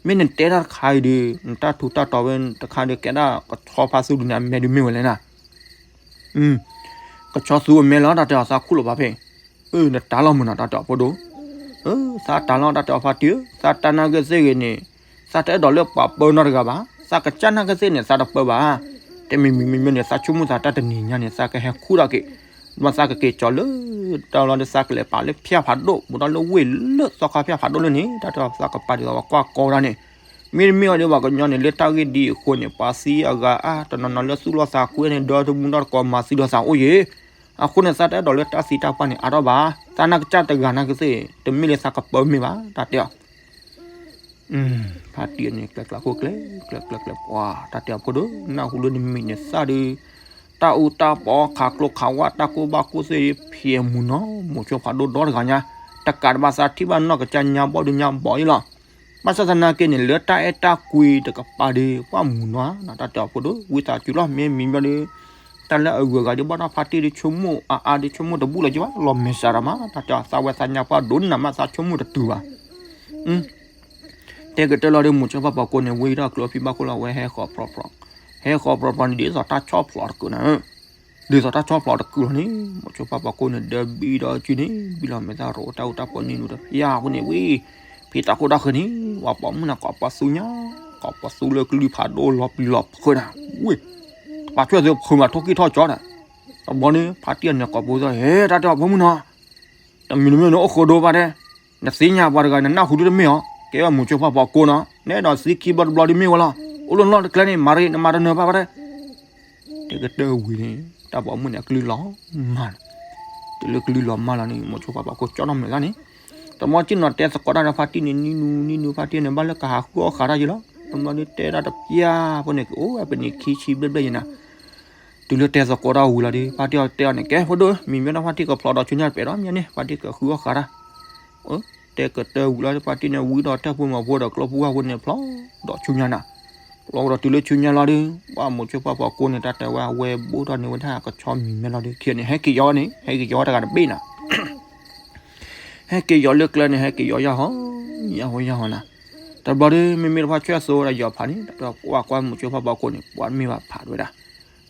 မ့ၢ်နတဲတၢ်တခါအံၤဒီး နတၢ်ထူးတၢ်တီၤဝဲတခါဒီး ကဲဒၣ်ကဆီဖါသူဒုးန့ၣ် အမဲာ်ဒုးမ့ၢ်ဝဲလဲၣ်နၤ, ကဆီသူအမဲာ်လီၤ တၢ်တဲအီၤ သးခူၣ်လီၤဘၣ်ဖဲ, အၢ နတၢ်လီၤမုၢ်နီၤ တၢ်တဲအီၤဖိဒိၣ်, အၢ သးတၢ်လီၤ တၢ်တဲအီၤဖါတံၢ်ဧၢ သးတၢ်နာ်က့သ့ၣ်ဂ့ၤန့ၣ် သးတအဲၣ်ဒိးလၢပှၤပၢနီတဂၤဘၣ်, သးကစၢ်နာ်က့သ့ၣ်န့ၣ် သးတပၢဘၣ်, တမံၤမံၤမံၤမံၤန့ၣ် သးဆိကမိၣ်သးတၢ်တနံၤညါန့ၣ် သးကဟဲခူၣ်ထီၣ်က့ၤ မ့ၢ်သးကက့ၤကၠီလၢ တၢ်လီၤဒီးသးကလဲၤပာ်လၢဖၠၣ်ဖးဒိၣ် ဘူးဒီးလၢဝ့ၢ်လၢသီခါဖၠၣ်ဖးဒိၣ်လၢန့ၣ် တၢ်တဲအီၤသးကပာ်ဒ်သိးပှၤကွၢ်ကီဝဲဒၣ်န့ၣ်, မ့တမ့ၢ်အီၤဒီးပှၤကညီန့ၣ် လၢတၢ်ဂ့ၢ်ဒ်အံၤအဃိန့ၣ် ပှၤသံအဂၤအါ တနီၤနီၤလၢသူၣ်လီၤသးကွံန့ၣ် ဒီတမူဒီတကိးမၤသံဒီးသးအိၣ်ယံၤ, အဃိန့ၣ် သးတအဲၣ်ဒိးလၢတၢ်သံတၢ်ပှၢ်န့ၣ် အါထီၣ်ဘၣ်, သးနာ်ကစၢ်တဂၤနာ်က့သ့ၣ် တမ့ၢ်လၢသးကပၢမ့ၢ်ဘၣ် တၢ်တဲအီၤ ဖါတံၢ်န့ၣ် ကျဲကျဲခိၣ်ကျဲ ကျဲကျဲကျဲပှၤ တၢ်တဲအီၤဖိဒိၣ် နၢ်ဟူလၢနမံၤန့ၣ်သၣ်ဒီး တၢ်အူတၢ်ပီခးကျိခးဝါ တၢ်ကိၢ်ဘၣ်ကိၢ်သ့ၣ်ဒီး ဖံးမုၢ်နီၤ မိၤဆိဖးဒိၣ်ဒီတဂၤညါ, တကးဒံးဘၣ်သးထံၣ်ဘၣ်နီၢ်ကစၢ်ညါဘီၣ်ဒုးညါဘီၣ်အံၤလီၤ. ဘၣ်ဆၣ်သနာ်က့န့ၣ် လၢတၢ်အဲၣ်တၢ်ကွံတကပၤဒီး ပှၢ်မုၢ်နီၤဧါ တၢ်တဲအီၤဖိဒိၣ် ဝံသးစူၤလီၤ မ့ၢ်မံၤဘျီဒီး တၢ်လၢအဂုၤအဂၤဒ်ဘၣ်ဒီးဖါတံၢ်ဒီး ဆိကမိၣ်အါအါဒီး ဆိကမိၣ်တဘူၣ်လၢၤက့ဘၣ် လီၤမဲာ်ဆှးတၢ်မး တၢ်တဲအီၤ သးဝဲသးညါပှၢ်ဒိၣ်နးမး သးဆိကမိၣ်တတုၤဘၣ် တဲကတၢၢ်လီၤဒီး မိၤဆိဖးပှၤကိးန့ၣ် ဝံထီၣ်ကျိဖံဘၣ်ခိၣ်လီၤ ဝဲဟဲဃီၤပြီပြီ, ဟဲဃီၤပြီပြီန့ၣ် ဒ်သိးတၢ်ဆီၣ်ဖျိးတကုာ်နၤ, ဒ်သိးတၢ်ဆီၣ်ဖျိးတကုာ်လီၤန့ၣ် မိၤဆိဖးပှၤကိးန့ၣ် ဒီးဘံဒီးစုန့ၣ် ဘံလီၤမဲာ်သၣ်ရိးတၢ်အူတၢ်ပီနံၤနူၤတဖၠၣ်အဃိန့ၣ်ဝံၤ, ဖံးတၢ်ခိၣ်တၢ်ဃၢၤန့ၣ် ပှၤပိာ်မုၣ်န့ၣ် ကိးပသူညါ, ကိးပသူလၢကလုၢ်ဖးဒိၣ်လီၤပျံၤလီၤဖုးနၤ, ဝံၤ, ပာ်ထွဲၣ်သုဖုးမးထိၣ်ကံၣ်ထီၣ်ကၠီဒီး, တဘျီန့ၣ် ဖါတံၢ်အီၤန့ၣ်ကိးပသူ ဟဲ တၢ်တဲအီၤဖိမုၣ်နီၤ တမံၤတမံၤန့ၣ် အိၣ်ဃိဒိဘၣ်တဲ, နသ့ၣ်ညါပှၤတဂၤ နနၢ်ဟူဒုတမ့ၢ်အီၤ, ကဲဝဲမိၤဆိဖးပှၤကိးနီၤ နဲဒီးသံခံဘျီတဘျီဒုမ့ၢ်ဝဲလီၤ, အိၣ်လၢလီၢ်တကျဲန့ၣ် မၤရ့ နမၤတနၢၤဘၣ်ဘၣ်တဲ, တဲကတၢၢ်ဝံၤန့ၣ် တၢ်ပိာ်မုၣ်န့ၣ်အကလုၢ်လီၤမၢ်လီၤ, တုၤလၢကလုၢ်လီၤမၢ်လီၤန့ၣ် မိၤဆိဖးပှၤကိးကၠီနီၢ်မဲာ်လၢ်န့ၣ်, တမီၤကံၣ်နီၤတဲသကိးတၢ်ဒီးဖါတံၢ်န့ၣ် နံၤနူၤနံၤနူၤ ဖါတံၢ်န့ၣ် ဘၣ်လၢကဟးဃုအီၣ်ဃာ်တၢ်ယံၤလီၤ, တဘျီဒုးတဲဒၣ်တပျၢ်ဖိန့ၣ် ကအိၣ်ဝဲပနံာ်ခံဆံဘျဲၣ်ဘျဲၣ်ယဲနၤ, တုၤလၢတဲသကိးတၢ်ဝံၤလီၤဒီး ဖါတံၢ်အီၤတဲအီၤန့ၣ် ကဲဖိဒိၣ် မံၤမ့ၢ်ထီၣ်ဖါတံၢ်ကဖျီဒီးဆူညါတပဲာ်ဒီးမ့ၢ်န့ၣ် ဖါတံၢ်ကဃုအီၣ်ဃာ်တၢ် တဲကတၢၢ်ဝံၤလီၤ ဖါတံၢ်န့ၣ် ဝံဒီးတၢ်ဖိမၤဖိဒီးကျီၢ်ဖိဝၣ်ဖိန့ၣ် ဖျီဒီးဆူညါနၤ, ဖျီဒီးတုၤလၢဆူညါလီၤဒီး ပှၢ်မိၤဆိဖါပှၤကိးန့ၣ် တၢ်တဲဝဲအဝဲဘိၣ်ထီၣ်န့ၢ်ဝဲဒၣ်ကဆီမံၤမ့ၢ်လီၤဒီး ခံန့ၣ် ဟဲက့ၤယီၤန့ၣ် ဟဲက့ၤယီၤတဂၤတဘ့ၣ်နၤ ဟဲက့ၤယီၤလၢကျဲန့ၣ် ဟဲက့ၤယီၤယၢ်ဟီ ယၢ်ဟီယၢ်ဟီနၤ, တဘျီဒီး မ့မ့ၢ်တဖၣ်ဆွဲအစိဝဲဒၣ်ယီၤဖးန့ၣ် တၢ်တဲကွၢ်ကွၢ်မိၤဆိဖါပှၤကိးန့ၣ် ပှၤမ့ၢ်ဘၣ်ဖးတဝဲဒၣ်,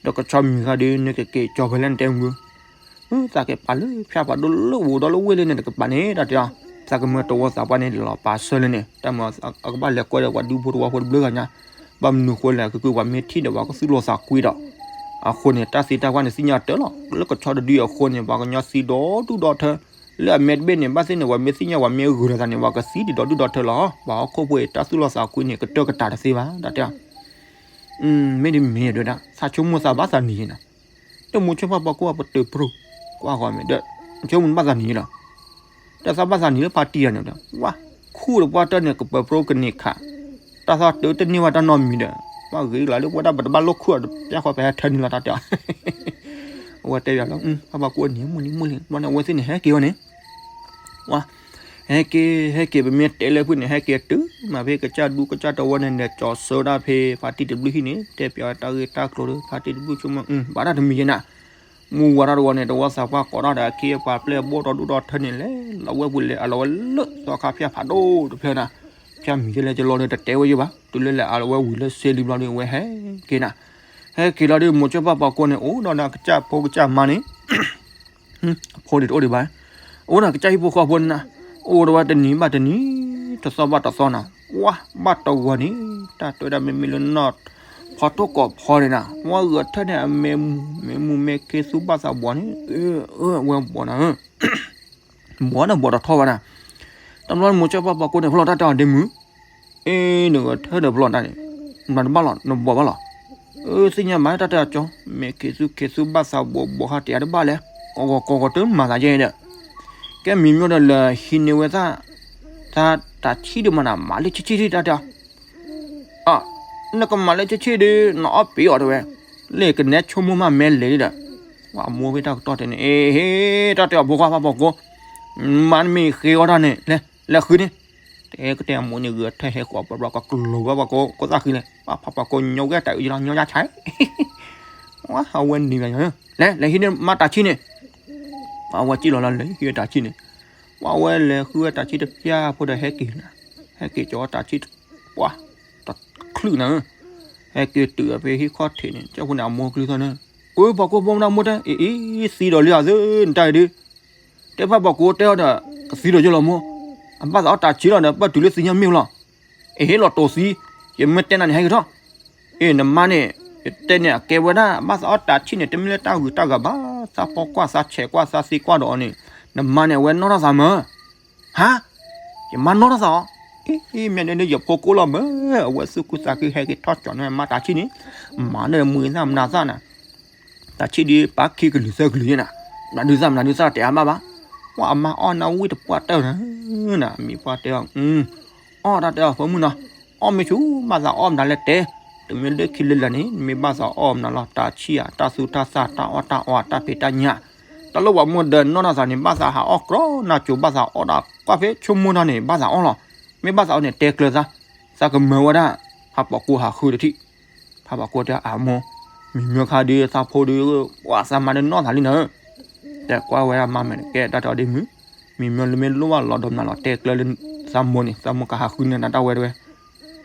ဒီးကဆီမံၤခါဒီး နကက့ၤကၠီၤဖဲလဲၣ်နတဲမုၢ် သးကပာ်လၢဖၠၣ်ဖးဒိၣ်လၢဝိၤဒီးလၢဝ့ၢ်လၢန့ၣ် တကပၤန့ၣ် တၢ်တဲအီၤ, သးကမၢတဝီသးပှၢ်န့ၣ် လီၤပာ်ဆၢလၢန့ၣ် တၢ်မၤအကဘၣ်လဲၤကွဲဒီးပှၤဒူဖိတဝီဖိတဘျုးဂၤညါ, ဘၣ်မနုၤဃိလဲၣ် ကကုပှၤမ့ၢ်ထံၣ်ဒီးပှၤကသူၣ်လီၤသးကွံဒီး, အဃိန့ၣ် တၢ်သံတၢ်ပှၢ်န့ၣ် သ့ၣ်ညါတၢ်လီၤ, လၢကဆီတဒုအဃိန့ၣ် ပှၤကညီသံဒီဒူၣ်ဒီထၢ, လၢအမဲာ်တဘ့ၣ်န့ၣ် ဘၣ်သ့ၣ်န့ၣ် ပှၤမ့ၢ်သ့ၣ်ညါပှၤမ့ၢ်ဂုာ်လီၤသးန့ၣ် ပှၤကသံဒံးဒီဒူၣ်ဒီထၢလီၤ, ပှၤဟီၣ်ခိၣ်ဖိအံၤ တၢ်သူၣ်လီၤသးကွံန့ၣ် ကတၢၢ်ကတၢၢ်တသ့ဘၣ် တၢ်တဲအီၤ မ့ၢ်ဒ်မ့ၢ်ဒၣ် သးဆိကမိၣ်သးဘၣ်သးနံၤယဲနၤ, တမိၤဆိဖါပှၤကိးပတုာ်ပြိ, ကွၢ်ဂီၤမ့ၢ်ဒီး, ဆိကမိၣ်ဘၣ်သးနံၤယဲလီၤ, တၢ်သးဘၣ်သးနံၤလၢဖါတံၢ်ယဲန့ၣ်ဒီး, ဝါ, ခူၣ်ဒီးပှၢ်တၢၢ်န့ၣ် ကပၢၤပြိကန့ၢ်ခး, တၢ်သးတၢၢ်တန့ၢ်ဝဲတၢ်နီတမံၤဒီး, ဘၣ်ဂ့ၤလီၤလၢပဝဲဒၣ်ပတဘၣ်လိၣ်ခူၣ်အီၤတပျၢ်ဃီပဟဲထၢန့ၣ်လီၤ တၢ်တဲအီၤ အဝဲတဲယၤလီၤ, ဖါပှၤကိးန့ၣ် မုၢ်လံမုၢ်လံ ဘျီန့ၣ် အဝဲသ့ၣ်န့ၣ် ဟဲက့ၤဝဲန့ၣ်, ဝါ, ဟဲက့ၤ ဟဲက့ၤ ပမ့ၢ်တဲလၢဖုၣ်န့ၣ် ဟဲက့ၤတုၤမးဖဲကစၢ်ဒူကစၢ်တဝီန့ၣ် နဲၣ်ကၠီၤဆၢဒၣ်ဖဲ ဖါတံၢ်တဘျုးဟံၣ်န့ၣ် တဲပၠးဝဲတၢ်ဂ့ၢ်တၢ်ကျိၤဒီး ဖါတံၢ်တဘျုးဆိကမိၣ် ဘၣ်တၢ်တမံၤယဲနၤ, မူဝဲတၢ်တဝီန့ၣ် တဝီသးပှၢ်ကိးတၢ်ဒီးအခ့အပှၤပျဲၢ်ဘိၣ်ဒီဒူၣ်ဒီထၢန့ၣ် လဲၤလီၤဝဲပူၤလဲၤအလီၤဝဲလၢသီခါဖၠၣ်ဖးဒိၣ်တဖျၢၣ်နၤ, ဖၠၣ်မံၤယဲလဲၣ်ကလီဒီးတတဲဝဲယဲဘၣ် တုၤလၢလဲၤအလီၤဝဲဝံၤလၢစ့လံဘျီဒီး အဝဲဟဲက့ၤနၤ, ဟဲက့ၤလီၤဒီး မိၤဆိဖါပှၤကိးန့ၣ် အိၣ်ဒီးနၤကစၢ်ဖိကစၢ်မါန့ၣ် အဖိန့ၣ်တအိၣ်ဒံးဘၣ်, အိၣ်ဒီးကစၢ်ဟံၣ်ဖိဃီဖိန့ၣ်နၤ, အိၣ်ဒီးဝဲတနံၤဘၣ်တနံၤ, တသီဘၣ်တသီနၤ, ဝါဘၣ်တဝီၤန့ၣ်, တၢ်တဲဝဲဒၣ်မ့မ့ၢ်လၢနီၢ်ဖီတိၢ်ကိးဖီန့ၣ်နၤ, ဝါဂဲၤထၢၣ်န့ၣ် အမဲာ်မူမဲာ်ခ့သူဘၣ်သးဘှီးန့ၣ်, အဝဲဘှီးနၤ, ဘှီးဒီးဘှီးတထီၣ်ဘၣ်နၤ, တဘျီမိၤဆိဖါပှၤကိးန့ၣ် ဖျီတၢ်တဲအီၤဒ့မုၢ် အ့ နဂဲၤထၢၣ်ဒီးဖျီတၢ်န့ၣ်, နတဘၣ်လီၤ နဘှီးဘၣ်လီၤ, အသ့ၣ်ညါမးတၢ်တဲအီၤကၠီ, မဲာ်ခ့သူခ့သူဘၣ်သးဘှီးဘှီးဃါတယါတဘၣ်လဲၣ်, ကိးဂီၤကိးဂီၤတမၤသးယဲဒီး, ကဲမံၤမ့ၢ်ဒီးလဲၤဟံးန့ၢ်ဝဲသး, သးတၢ်ဆံၣ်ဒုးမးနၤ မၤလၢဆံၣ်ဆံၣ်တၢ်တဲအီၤ အ, နကမၤလၢဆံၣ်ဆံၣ်ဒီး နအီၣ်ပ့ၤအီၤတဲဝဲ, လၢကနဲဆိကမိၣ်မးမဲလဲၤဒီး, ဝဲအမိၢ်ဖဲတၢ်ကတီၢ်တဲန့ၣ် အ့ ဟ့ တၢ်တဲအီၤဖိခွါဖးဖီကိ, မၤနမ့ၢ်ဃ့အီၣ်တၢ်န့ၣ် လဲၤ လဲၤဃုန့ၣ်, တဲကတဲအမိၢ်န့ၣ်ဂုာ်ထဲဟဲဃီၤပှၤဘျီကကျိၤဝဲပှၤကိး ကိးသၣ်ဃံလဲၣ် ပှၤဖးပှၤကိးညီဝဲတၢ်အုးလီၤ ညီယါဆဲး ဝဲအဝဲန့ၣ်ဘၣ်ညီ, လဲၤ လဲၤဟံးန့ၢ်မါတၢ်ဆံၣ်န့ၣ်, ပှၤဝဲစံၣ်လီၤလၢလဲၤဟံးဝဲတၢ်ဆံၣ်န့ၣ်, ပှၤဝဲလဲၤဃုဝဲတၢ်ဆံၣ်တပျၢ်ဖိဒီးဟဲက့ၤနၤ, ဟဲက့ၤကၠီဝဲတၢ်ဆံၣ်, ပှၤ, တချုးနၤ, ဟဲက့ၤတုၤဖဲဟံၣ်ခီၣ်ထံးန့ၣ် ကၠီဖိန့ၣ်အမိၢ်ကလုၢ်သီၣ်န့ၣ်, အိ ပှၤကိးဖိမနၤမိၢ်တဲ, အ့ အ့ သံဒီးလံအသၢ နတၢ်အံၤဒုး, တဲဖးပှၤကိးတဲအီၤဒီး, ကသံဒီးယလီၤမိၢ်, အဘၣ်သးအီၣ်တၢ်ဆံၣ်လီၤဒီး ပၢၢ်တုၤလၢသံညါမ့ၢ်လီၤ, အ့ ဟ့ၣ်လီၤတိၤသံ, ယမ့ၢ်တဲနၤန့ၣ် ဟဲက့ၤထီၣ် အ့ နမါန့ၣ်, ယတဲန့ၣ် အကဲဝဲဒၣ် ဘၣ်သးအီၣ်တၢ်ဆံၣ်န့ၣ် တမ့ၢ်လၢတၢ်ဂုၤတၢ်ဂၤဘၣ်, သးဖီကွၢ်သးဆဲးကွၢ်သးသံကွၢ်ဒီးအီၤန့ၣ်, နမါန့ၣ် အဝဲနီၢ်ထီၣ်သးမၢ်, ဟါ, ယမါနီၢ်ထီၣ်သးအီၤ, အ့ မ့ၢ်န့ၣ် ယဖိကိၣ်လီၤမၢ်, အဝဲသူၣ်ခုသးခုဟဲက့ၤထီၣ်ကၠီၤန့ၢ်မါတၢ်ဆံၣ်န့ၣ်, မၤန့ၢ်မုၢ်သၣ်မနၤသၣ်နၤ တၢ်ဆံၣ်ဒုးပာ်ခံကလုာ်သၢကလုာ်ယဲနၤ, မနုၤသၣ်မနုၤသၣ်တဲအါမးဘၣ်, ပှၤအမါအီၣ်နၤဝံၣ်တပှၢ်တၢၢ်နၤ, မံၤပှၢ်တဲအီၤ, အီၣ်တၢ်တဲအီၤဖိမုၣ်နီၤ, အီၣ်မ့ၢ်ဆူၣ် ဘၣ်သးအီၣ်မနုၤလဲၣ်တဲ, တမ့ၢ်လၢခံလၢလၢ်န့ၣ် နမ့ၢ်ဘၣ်သးအီၣ်မနုၤလီၤ, တၢ်ဆံၣ်ဧါ တၢ်သူတၢ်သၣ် တၢ်အီၣ်တၢ်အီ တၢ်ဖံးတၢ်ညၣ်, တၢ်လၢပှၤမိၢ်ဒီးနီၢ်နီၢ်သးန့ၣ် ဘၣ်သးဟးအီၣ်ကြီနၤကိၤ ဘၣ်သးအီၣ်ဒၣ်ကွၢ်ဖဲဆိကမိၣ်ထီၣ်န့ၣ် ဘၣ်သးအီၣ်လီၤ, မ့ၢ်ဘၣ်သးအီၣ်န့ၣ် တဲကျၢၤသး, သးကမၢဝဲဒၣ်, ဖးပှၤကိးဟးဃုတထံၣ် ဖးပှၤကိးတဲအမိၢ်, မံၤမၢခါဒုးသးဖိဒုး, ပှၤသးမါဒုးနီၢ်သးလံနၤဧၢ, တဲကွၢ်ဝဲဒၣ်မါမဲာ်န့ၣ် ကဲတၢ်တဲအီၤဒ်မုၢ်, မံၤမၢလၢမ့ၢ်လိၣ်ဘၣ်လီၤဒီးမနုၤလီၤ တဲကျၢၤလၢသးမိၢ်န့ၣ် သးမိၢ်ကဟးဃုန့ၢ်နၤတၢ်ဝဲတဝဲ,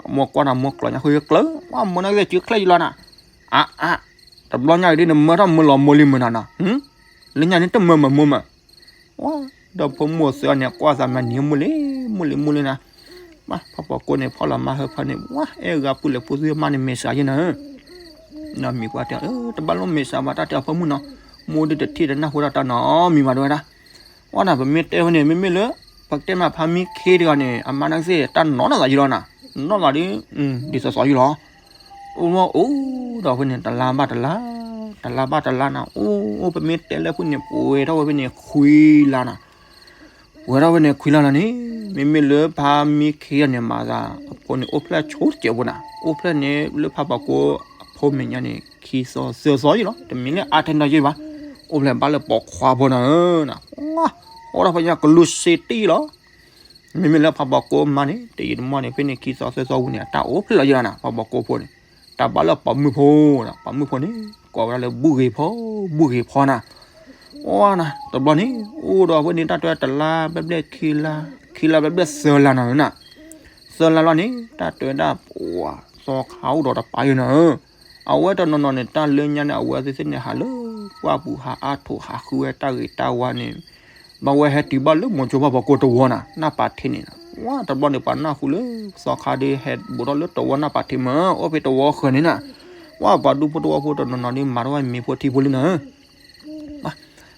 အမိၢ်ကွၢ်နၤမိၢ်ကျီညါဃုကျၢၤ, ပှၤမိၢ်န့ၣ်က့ၤစုချဲယလီၤနၤ, အါအါ, တဘျီညါအံၤဒ် နမၢထီၣ်မၢလီၤမိၢ်လံမုၢ်နၤနီၤ, လၢညါန့ၣ်တမၢမးမိၢ်မး ဝါ, ဒီဖိမိၢ်သၢန့ၣ် ကွၢ်သးမၤနံၤမုၢ်လံ, မုၢ်လံမုၢ်လံနၤ, ပၢ်ဖးပှၤကိးန့ၣ် ဖီၣ်လီၤမါဟၢဖၢန့ၣ် ဝါ, အဲၣ်ဂၤပုၢ်လဲၤဖိသုမါန့ၣ်မဲာ်ဆှးယဲနၤဧၢ, နီၢ်မံၤပှၢ်တဲအီၤ, တဘၣ်လိၣ်မဲာ်ဆှးဘၣ်တၢ်တဲအီၤဖၢမုၢ်နီၤ, မိၢ်ဒုးတထံၣ်တနၢ်ဟူတၢ်တၢ်နီတမံၤဘၣ်တဝဲဒၣ်, ဝါဒၣ်ပမ့ၢ်တဲဝဲန့ၣ် မ့မ့ၢ်လၢ, ပကတဲမးဖါမံခ့တဂၤန့ၣ် အမါနာ်က့သ့ၣ် တၢ်နီၢ်နီၢ်သးယံၤလီၤနၤ, နီၢ်သးဒ်, ဒ်သိးသိးယံၤလီၤ အိၣ်မ့ၢ်အိၣ်ဒီးဖဲန့ၣ် တလါဘၣ်တလါ, တလါဘၣ်တလါနၤ, အိၣ်အိၣ်ပမ့ၢ်တဲလၢဖုၣ်န့ၣ် ပှဲၤထီၣ်ဝဲဖဲန့ၣ် ခွံလါနၤ, ဝဲဒၣ်ဝဲန့ၣ် ခွံလါလီၤန့ၣ် မ့မ့ၢ်လၢဖါမံခ့ဂၤန့ၣ် မၤသးအဖိန့ၣ် အိၣ်ဖျဲၣ်ဆိတစဲးဖိနၤ, အိၣ်ဖျဲၣ်န့ၣ်လၢဖးပီၤကိအဖိမဲာ်ညါန့ၣ် ခံသီသၢသီယံၤလီၤ, တမ့ၢ်လၢအါထဲနီၤယံၤဘၣ်, အိၣ်ဖျဲၣ်ဘၣ်လၢပိာ်ခွါဖိနၤဧၢနၤ, အိၣ်ဒီးဖဲညါကလူၤစ့တံၢ်လီၤ. မ့မ့ၢ်လၢဖးပီၤကိမါန့ၣ် တယံာ်တမီၢ်န့ၣ် ဖဲန့ၣ် ခံသီသၢသီဝံၤန့ၣ် အတၢ်အိၣ်ဖျဲၣ်လီၤယံၤလီၤနၤ, ဖးပီၤကိဖိန့ၣ် တၢ်ဘၣ်လၢပိာ်မုၣ်ဖိနၤ, ပိာ်မုၣ်ဖိန့ၣ် ကိးဝဲဒၣ်လၢဘူၣ်ဂ့ၤဖိ, ဘူၣ်ဂ့ၤဖိနၤ အိၣ်နၤ, တဘျီန့ၣ် အိၣ်ဒီးအဝဲန့ၣ်တၢ်တဲတလါဘျဲၣ်ဘျဲၣ်ခံလါ, ခံလါဘျဲၣ်ဘျဲၣ်သၢလါနၤဧၢနၤ, သၢလါလီၤန့ၣ် တၢ်တဲဝဲဒၣ် ပှၤသီခါအိၣ်ဒီးတပၤယံၤနၤဧၢ, အဝဲတနီၤနီၤန့ၣ် တၢ်လၢညါန့ၣ် အဝဲသ့ၣ်သ့ၣ်န့ၣ် ဟးလၢပှၢ်ပူၤ ဟးအါထိး ဟးဃုဝဲတၢ်ဂ့ၤတၢ်ဝါန့ၣ်, ဘၣ်ဝဲဟဲတုၤဘၣ်လၢမိၤစိဖးပီၤကိတဝီနၤ, နၢ်ပၤထ့န့ၣ်နၤ, ဝဲတဘျီန့ၣ် ပှၤနၢ်ဟူလၢ သီခါဒီး ဟဲဘူးထီၣ်လၢတဝီနၢ်ပၤထ့မး အိၣ်ဖဲတဝီဃၢၤန့ၣ်နၤ, ဝဲပှၤဒူဖိတဝီဖိတနီၤနီၤဒီး မၤထီၣ်ဝဲမ့ၤဖိထံဖိလံနၤ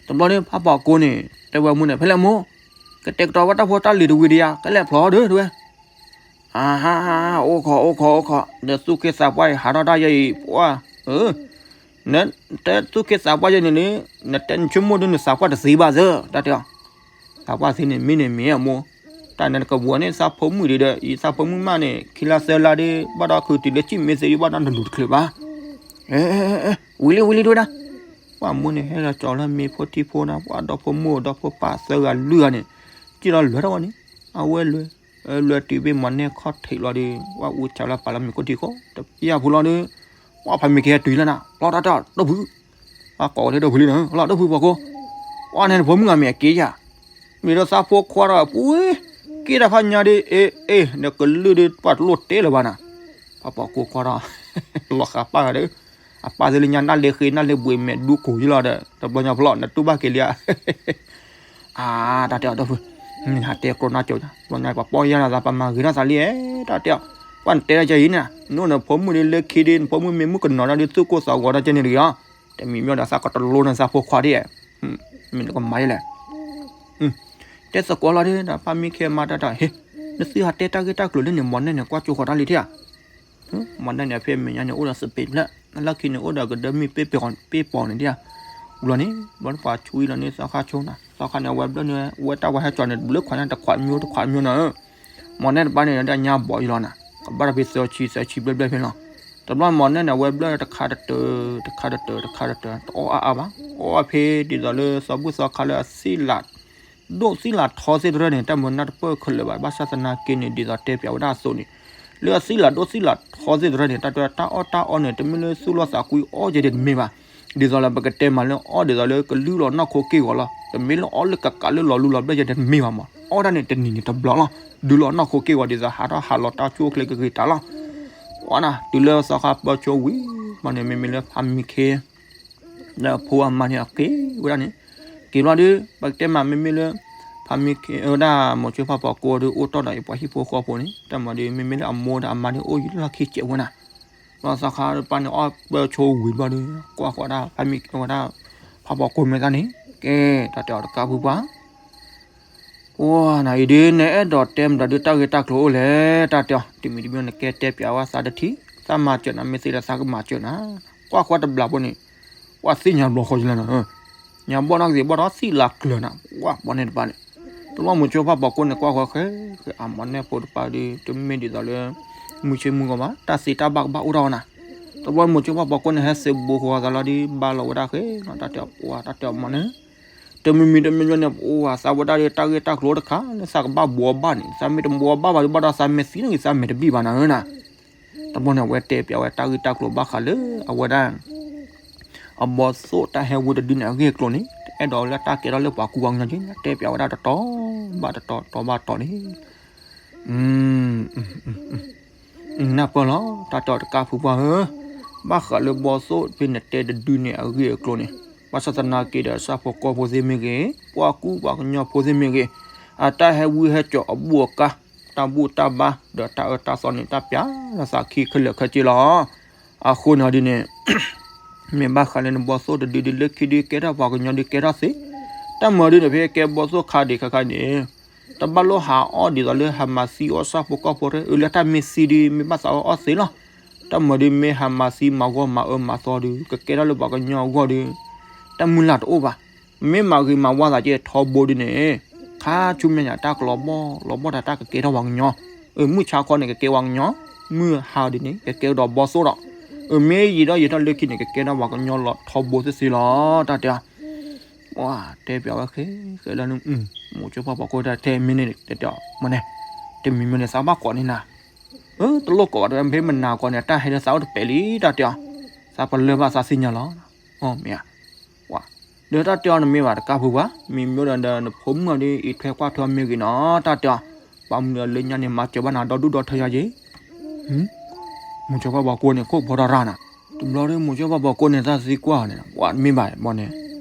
တဘျီန့ၣ် ဖးပီၤကိန့ၣ် တဲဝဲမိၢ်န့ၣ် ဖဲလဲၣ်မိၢ်, ကတဲာ်ကတီၤဝဲတၢ်ဖိတၢ်လံၤတဝံၤဒီးယၤ ကလဲၤဖျိးဒီး တဲဝဲ, အဟါ, အိၣ်ခိး အိၣ်ခိး အိၣ်ခိး, နသူၣ်က့သးပှၢ်အံၤ ဟးထီၣ်တၢ်ယဲအံၤ ပှၢ်, နတဲသူၣ်က့သးပှၢ်ယဲန့ၣ်န့ၣ်, နတဲနဆိကမိၣ်ဒုး နသးပှၢ်တသ့ဘၣ်စၢၤ တၢ်တဲအီၤ, သးပှၢ်သ့န့ၣ် မ့ၢ်န့ၣ်မ့ၢ်အမိၢ်, တၢ်န့ၣ်နကဝီၤန့ၣ် သးဖိမုၣ်ဒံးဒီး အံၤသးဖိမုၣ်မးန့ၣ် ခံလါသၢလါဒီး ဘၣ်ဒီးခုးတုၤလၢ ကံၣ်မ့ၢ်သ့ဒီး ဘၣ်ဒီးနလူၤတချုးဘၣ် ဝံၤလံ ဝံၤလံ ဒိဒၣ်, ပှၤမိၢ်န့ၣ် ဟဲလီၤကၠီၤလၢမ့ၤဖိထံဖိနၤ, ပှၤဒီဖိမိၢ်ဒီဖိပၢ်သၢဂၤလွံၢ်ဂၤန့ၣ်, ကံၣ်လီၤလွဲထီၣ်ဝဲန့ၣ်, အဝဲလွဲ, လွဲတုၤဘၣ်မီၢ်နဲၣ်ခီၣ်ထံးလီၤဒီး ပှၤအူစးလၢပာ်လၢမ့ၤခိၣ်ထံခိၣ် တပျၢ်ဖိလီၤဒီး, ပှၤဖးမံခ့ဟဲတုၤလီၤနၤ, လီၤတၢ်တဲအီၤ ဒီပုၢ်, ပှၤကိးဝဲလၢဒီပုၢ်လံနၤ, လီၤဒီပုၢ်ပှၤကိး, ပှၤန့ၣ်နဖိမုၣ်ဂၤမ့ၢ်အက့ယၤ မ့ၢ်ဒီးသးဖိခွါဒီး ပှၤက့တၢ်ဖးညါဒီး အ့ အ့ နကလုၢ်ဒီး ပှၤတလိၣ်တဲလၢၤဘၣ်နၤ, ဖးပီၤကိခွါဒီး လီၤဃးပၢ်ဂၤဒီး, အပၢ်သ့လၢညါ နၢ်လ့ဃ့ နၢ်လ့ဘှံးမဲာ်ဒူခိၣ်ယံလီၤဒီး တဘျီညါဖျီ နတူၢ်ဘၣ်က့ၤလံဧါ, အါ တၢ်တဲအီၤဒီပုၢ်, ဟးတဲကျိနၢ်ကၠိညါ တဘျီညါ ပှၤပီၢ်ယၢ်လီၤသး ပမၤဂ့ၤထီၣ်သးလံဧါ, တၢ်တဲအီၤ, ပှၤနတဲဒၣ်ကဲအံၤန့ၣ် နအိၣ်နဖိမုၣ်ဒီးလၢခံဒီး နဖိမုၣ်မ့ၢ်မုၣ်ကနီၤဒီး သူၣ်ကိၢ်သးဂီၤဒၣ်ကဲန့ၣ်တဂ့ၤအီၤ, တမံၤမ့ၢ်ဒီးသးကတလိၣ်န့ၣ် သးဖိခွါဒ်, မ့ၢ်နကမၤယဲလဲၣ် တဲသကိးလီၤဒီး ဖးမံခ့မါတၢ်တၢ် ဟ့ၣ်, နသုဟးတဲတၢ်ဂ့ၢ်တၢ်ကျိၤလၢန့ၣ် မီၢ်နဲၣ်န့ၣ် ကွၢ်ကၠိဃီၤတၢ်လံထံဧါ, မီၢ်နဲၣ်န့ၣ် အဖဲမဲာ်ညါန့ၣ် အိၣ်ဒီးစပ့းဖျၢၣ်, လၢခံန့ၣ် အိၣ်ဒီးကဒၢမုၢ်ပ့ၢ်ပီၤန့ၣ်ထံဧါ, ဘျီန့ၣ် ဘျီန့ၣ်ပှၤဆူအံၤလီၤန့ၣ် သီခါဆိနၤ, သီခါန့ၣ် အဝဲဘျၢန့ၣ် ဝဲတၢ်ဝဲဟဲကၠီၤန့ၣ် တဘျုးခွးညါ တခွးမံတခွးမံနၤဧၢ, မီၢ်နဲၣ်တပၤန့ၣ် ဒၣ်ညါဘီးအံၤလီၤနၤ, ကဘၣ်ဒီးဖဲသၢဆံ သၢဆံဘျဲၣ်ဘျဲၣ်ဖဲလီၤ, တဘျီမီၢ်နဲၣ်န့ၣ် အဝဲဘျၢတခါတတၢၢ် တခါတတၢၢ် တခါတတၢၢ် တအီၣ်အါအါဘၣ်, အီၣ်ဖဲဒ်သိးလၢသီဘူၣ်သီခါလၢအသံၣ်လး ဒိၣ်သံၣ်လးထီသ့ၣ်တဖၣ်န့ၣ် တၢ်မၤနၢ်တပၢၢ်ခဲလၢာ်ဘၣ်, ဘၣ်ဆၣ်သနာ်က့န့ၣ် ဒ်သိးတဲပၠးဝဲဒၣ်အသိးန့ၣ်, လၢအသံၣ်လးဒိၣ်သံၣ်လးထီသ့ၣ်တဖၣ်န့ၣ် တၢ်တဲတၢ်အီၣ်တၢ်အီန့ၣ် တမ့ၢ်လၢသူၣ်လီၤသးကွံအီၣ်ကဲဒ်တမ့ၢ်ဘၣ်, ဒ်သိးလၢပကတဲမးလၢအီၣ်ဒ်သိးလၢကလုၢ်လီၤနီၢ်ခိက့ၢ်ဂီၤလီၤ, တမ့ၢ်လၢအီၣ်လၢကကးလၢလီၤလူလီၤဘျၢၣ်ကဲတမ့ၢ်ဘၣ်မး, အီၣ်ဒၣ်န့ၣ်တနံၤန့ၣ်တဘျီလီၤ, ဒုးလီၤနီၢ်ခိက့ၢ်ဂီၤဒ်သိးဟးထီၣ်ဟးလီၤတၢ်ဆိအိၣ်ချ့ကဂ့ၤတၢ်လီၤ, ဝဲနၤ တုၤလၢသီခါပၢဆိဝံၤ မီၢ်န့ၣ် မ့မ့ၢ်လၢဖးမံခ့ ဒီးဖိအမါန့ၣ် အက့ၤဝဲဒၣ်န့ၣ်, က့ၤဘျီဒီး ပကတဲမးမ့မ့ၢ်လၢ ဖးမံခ့ဝဲဒၣ် မိၤဆိဖးပီၤကိဒီး အိၣ်တီၢ်ဒီးအပှၤဟံၣ်ဖိဃီဖိန့ၣ် တၢ်မၤဒီးမ့မ့ၢ်လၢအမိၢ်ဒီးအမါန့ၣ် အိၣ်ယံၤလီၢ်ခံစဲးဝဲနၤ, ဘျီသီခါတပၤန့ၣ် အီၣ်ပၢဆိဝံၤဘျီဒီး ကွၢ်ဃီၤဒၣ်ဖးမံခ့ဝဲဒၣ် ဖးပီၤကိမဲာ်သၣ်န့ၣ် ကဲ တၢ်တဲအီၤတကးဖုပှၢ် အိၣ်နၤအံၤဒုး နအဲၣ်ဒိးတဲမတၤဒုးတၢ်ဂ့ၢ်တၢ်ကျိၤအိၣ်လဲၣ် တၢ်တဲအီၤ တမံၤတမံၤနကဲတဲပၠးဝဲသးတထံၣ် သးမၤစၢၤနၤ မ့ၢ်သ့ဒီးသးကမၤစၢၤနၤ, ကွၢ်ဃီတဘျီဖိန့ၣ် ပှၤသ့ၣ်ညါဘျီဃီလီၤနၤ, ညါဘီၣ်နီၢ်ကသ့ၣ်ဘီၣ်ဒီးသံၣ်လးကျၢၤနၤ, ပှၤဘီၣ်န့ၣ်တပၤန့ၣ်, တဘျီမိၤဆိဖးပီၤကိန့ၣ် ကွၢ်ဃီဃဲ ဃဲအမီၢ်နဲၣ်ဖိတပၤဒီး တမ့ၢ်ဒ်သိးလၢ မုၢ်ဆ့မုၢ်ဂီၤဘၣ် တၢ်သ့တၢ်ဘၣ်ကဘၣ်အိၣ်ထီၣ်နၤ, တဘျီမိၤဆိဖးပီၤကိန့ၣ် ဟဲစံးဘိဃီသးလီၤဒီး ဘါလီၤဝဲဒၣ်ဃဲ တၢ်တဲအီၤပှၤ တၢ်တဲအီၤမီၢ်န့ၣ် တမံၤမံၤတမံၤမံၤန့ၣ် ပအိၣ်သးဝဲဒၣ်ဒီးတၢ်ဂ့ၢ်တၢ်ကျိၤတခါ လၢသးကဘၣ်ဘှီဘၣ်န့ၣ် သးမ့ၢ်တဘှီဘၣ်ဘၣ်ဒီး ဘၣ်ဒီးသးမဲာ်သံန့ၣ်ဂ့ၤ သးမဲာ်တဘံၣ်ဘၣ်နၤဧၢနၤ, တဘျီန့ၣ် အဝဲတဲပၠးဝဲတၢ်ဂ့ၢ်တၢ်ကျိၤဘၣ်ဃးလၢအဝဲဒၣ် အဘီသိၣ်တၢ်ဟဲဝံတဒုန့ၣ် အဂ့ၢ်အကျိၤန့ၣ် တအဲၣ်ဒိးလၢတၢ်ကဲထီၣ်လၢပှၤကူပှၤကညီက့ တဲပၠးဝဲဒၣ်တတီၤဘၣ်တတီၤ တတီၤဘၣ်တတီၤန့ၣ် နၢ်ပၢၢ်လီၤ တၢ်တဲအီၤတကးဖုပှၢ်ဧၢ, ဘၣ်ဃးလၢဘီသိၣ်ဖဲနတဲတဒုန့ၣ် အဂ့ၢ်အကျိၤန့ၣ် ဘၣ်ဆၣ်သနာ်က့ဒီး ဆၣ်ဖိကီၢ်ဖိသ့ၣ်မ့ၢ်ဂ့ၤ, ပှၤကူပှၤကညီဖိသ့ၣ်မ့ၢ်ဂ့ၤ, အတၢ်ဟဲဝံဟဲကၠီၤအဘူၣ်အကါ, တၢ်ဘူၣ်တၢ်ဘါ ဒီးတၢ်အၢတၢ်သီန့ၣ် တၢ်ပၠးလီၤသးခံခဲလၢာ်ခဲဆ့လီၤ. အဃိန့ၣ်ဒ်န့ၣ် မ့ၢ်ဘၣ်ဃးလၢနဘီသိၣ်တဒုဒုလၢခံဒုကဲထီၣ်ပှၤကညီဒုကဲထီၣ်သ့, တၢ်မၤဒုန့ၣ် ဖဲကဲဘီသိၣ်ခါဒံးခါခါန့ၣ် တဘၣ်လိၣ်ဟးအီၣ်ဒ်သိးလၢဟးမၤသံအီၣ်ဆၣ်ဖိကီၢ်ဖိတဂ့ၤ, အလၢတၢ်မ့ၢ်သံဒု မ့ၢ်ဘၣ်သးအီၣ်အီၣ်သ့လီၤ. တၢ်မၤဒုမ့ၢ်ဟးမၤသံမၤဂီၢ်မၤအၢမၤသီဒု ကကဲထီၣ်လၢပှၤကညီအဂီၢ်ဒု တၢ်မုၢ်လၢ်တအိၣ်ဘၣ်. မ့ၢ်မၤဂ့ၤမၤဝါသးကဲထီဘိဒုန့ၣ် ဖးဆူမဲာ်ညါ တၢ်ကလီၤဘီၣ်လီၤဘီၣ်တၢ် တၢ်ကကဲထီၣ်ပှၤကညီ, အမုၢ်ဆါခီန့ၣ် ကကဲပှၤကညီ, မုၢ်ဟါဒ်န့ၣ် ကကဲဒီးဘီၣ်သိၣ်ဒီး, အမ့ၢ်ယံာ်ဒီးယံာ်ထီၣ်လၢခံန့ၣ် ကကဲထီၣ်ပှၤကညီလီၤထီဘိသ့ၣ်သ့ၣ်လီၤ တၢ်တဲအီၤ. တဲပၠးဝဲဃဲဃဲလၢန မိၤဆိဖးပိာ်ကိၣ်တၢ် ထဲမ့ၢ်န့ၣ်တဲတဲအီၤ မ့ၢ်န့ၣ်, တမံၤမ့ၢ်န့ၣ် သးဘၣ်ကိးန့ၢ်နၤ, တလိၣ်ကိးဘၣ်တဝဲ မ့ၢ်မနၤကိးန့ၣ် တၢ်ဟဲလၢသးအိၣ်တပဲာ်လံ တၢ်တဲအီၤ. သးပလၢၢ်ဘၣ်သးသ့ၣ်ညါလီၤ. မ့ၢ်ဧါ, ဒီးတၢ်တဲအီၤ နမ့ၢ်ဘၣ်တကးဖုးပှၤ မ့ၢ်မ့ၢ်ဒီး နဖိမုၣ်အီၤဒ်အံးထွဲကွၢ်ထွဲမ့ၢ်ဂ့ၤနီၤ တၢ်တဲအီၤ. ပှၤမုၢ်ဒီးလၢညါန့ၣ် မၤစၢၤဘၣ်နၤဒီဒူၣ်ဒီထၢယါယ့ၣ် မိၤဆိဖးပိာ်ကိၣ်န့ၣ် ခိၣ်ဖီတၢ်ရၢ်နၤ, တဘျီဒီး မိၤဆိဖးပိာ်ကိၣ်န့ၣ် တၢ်သံကွၢ်န့ၣ် ပှၤမ့ၢ်ဘၣ်ဘီန့ၣ်,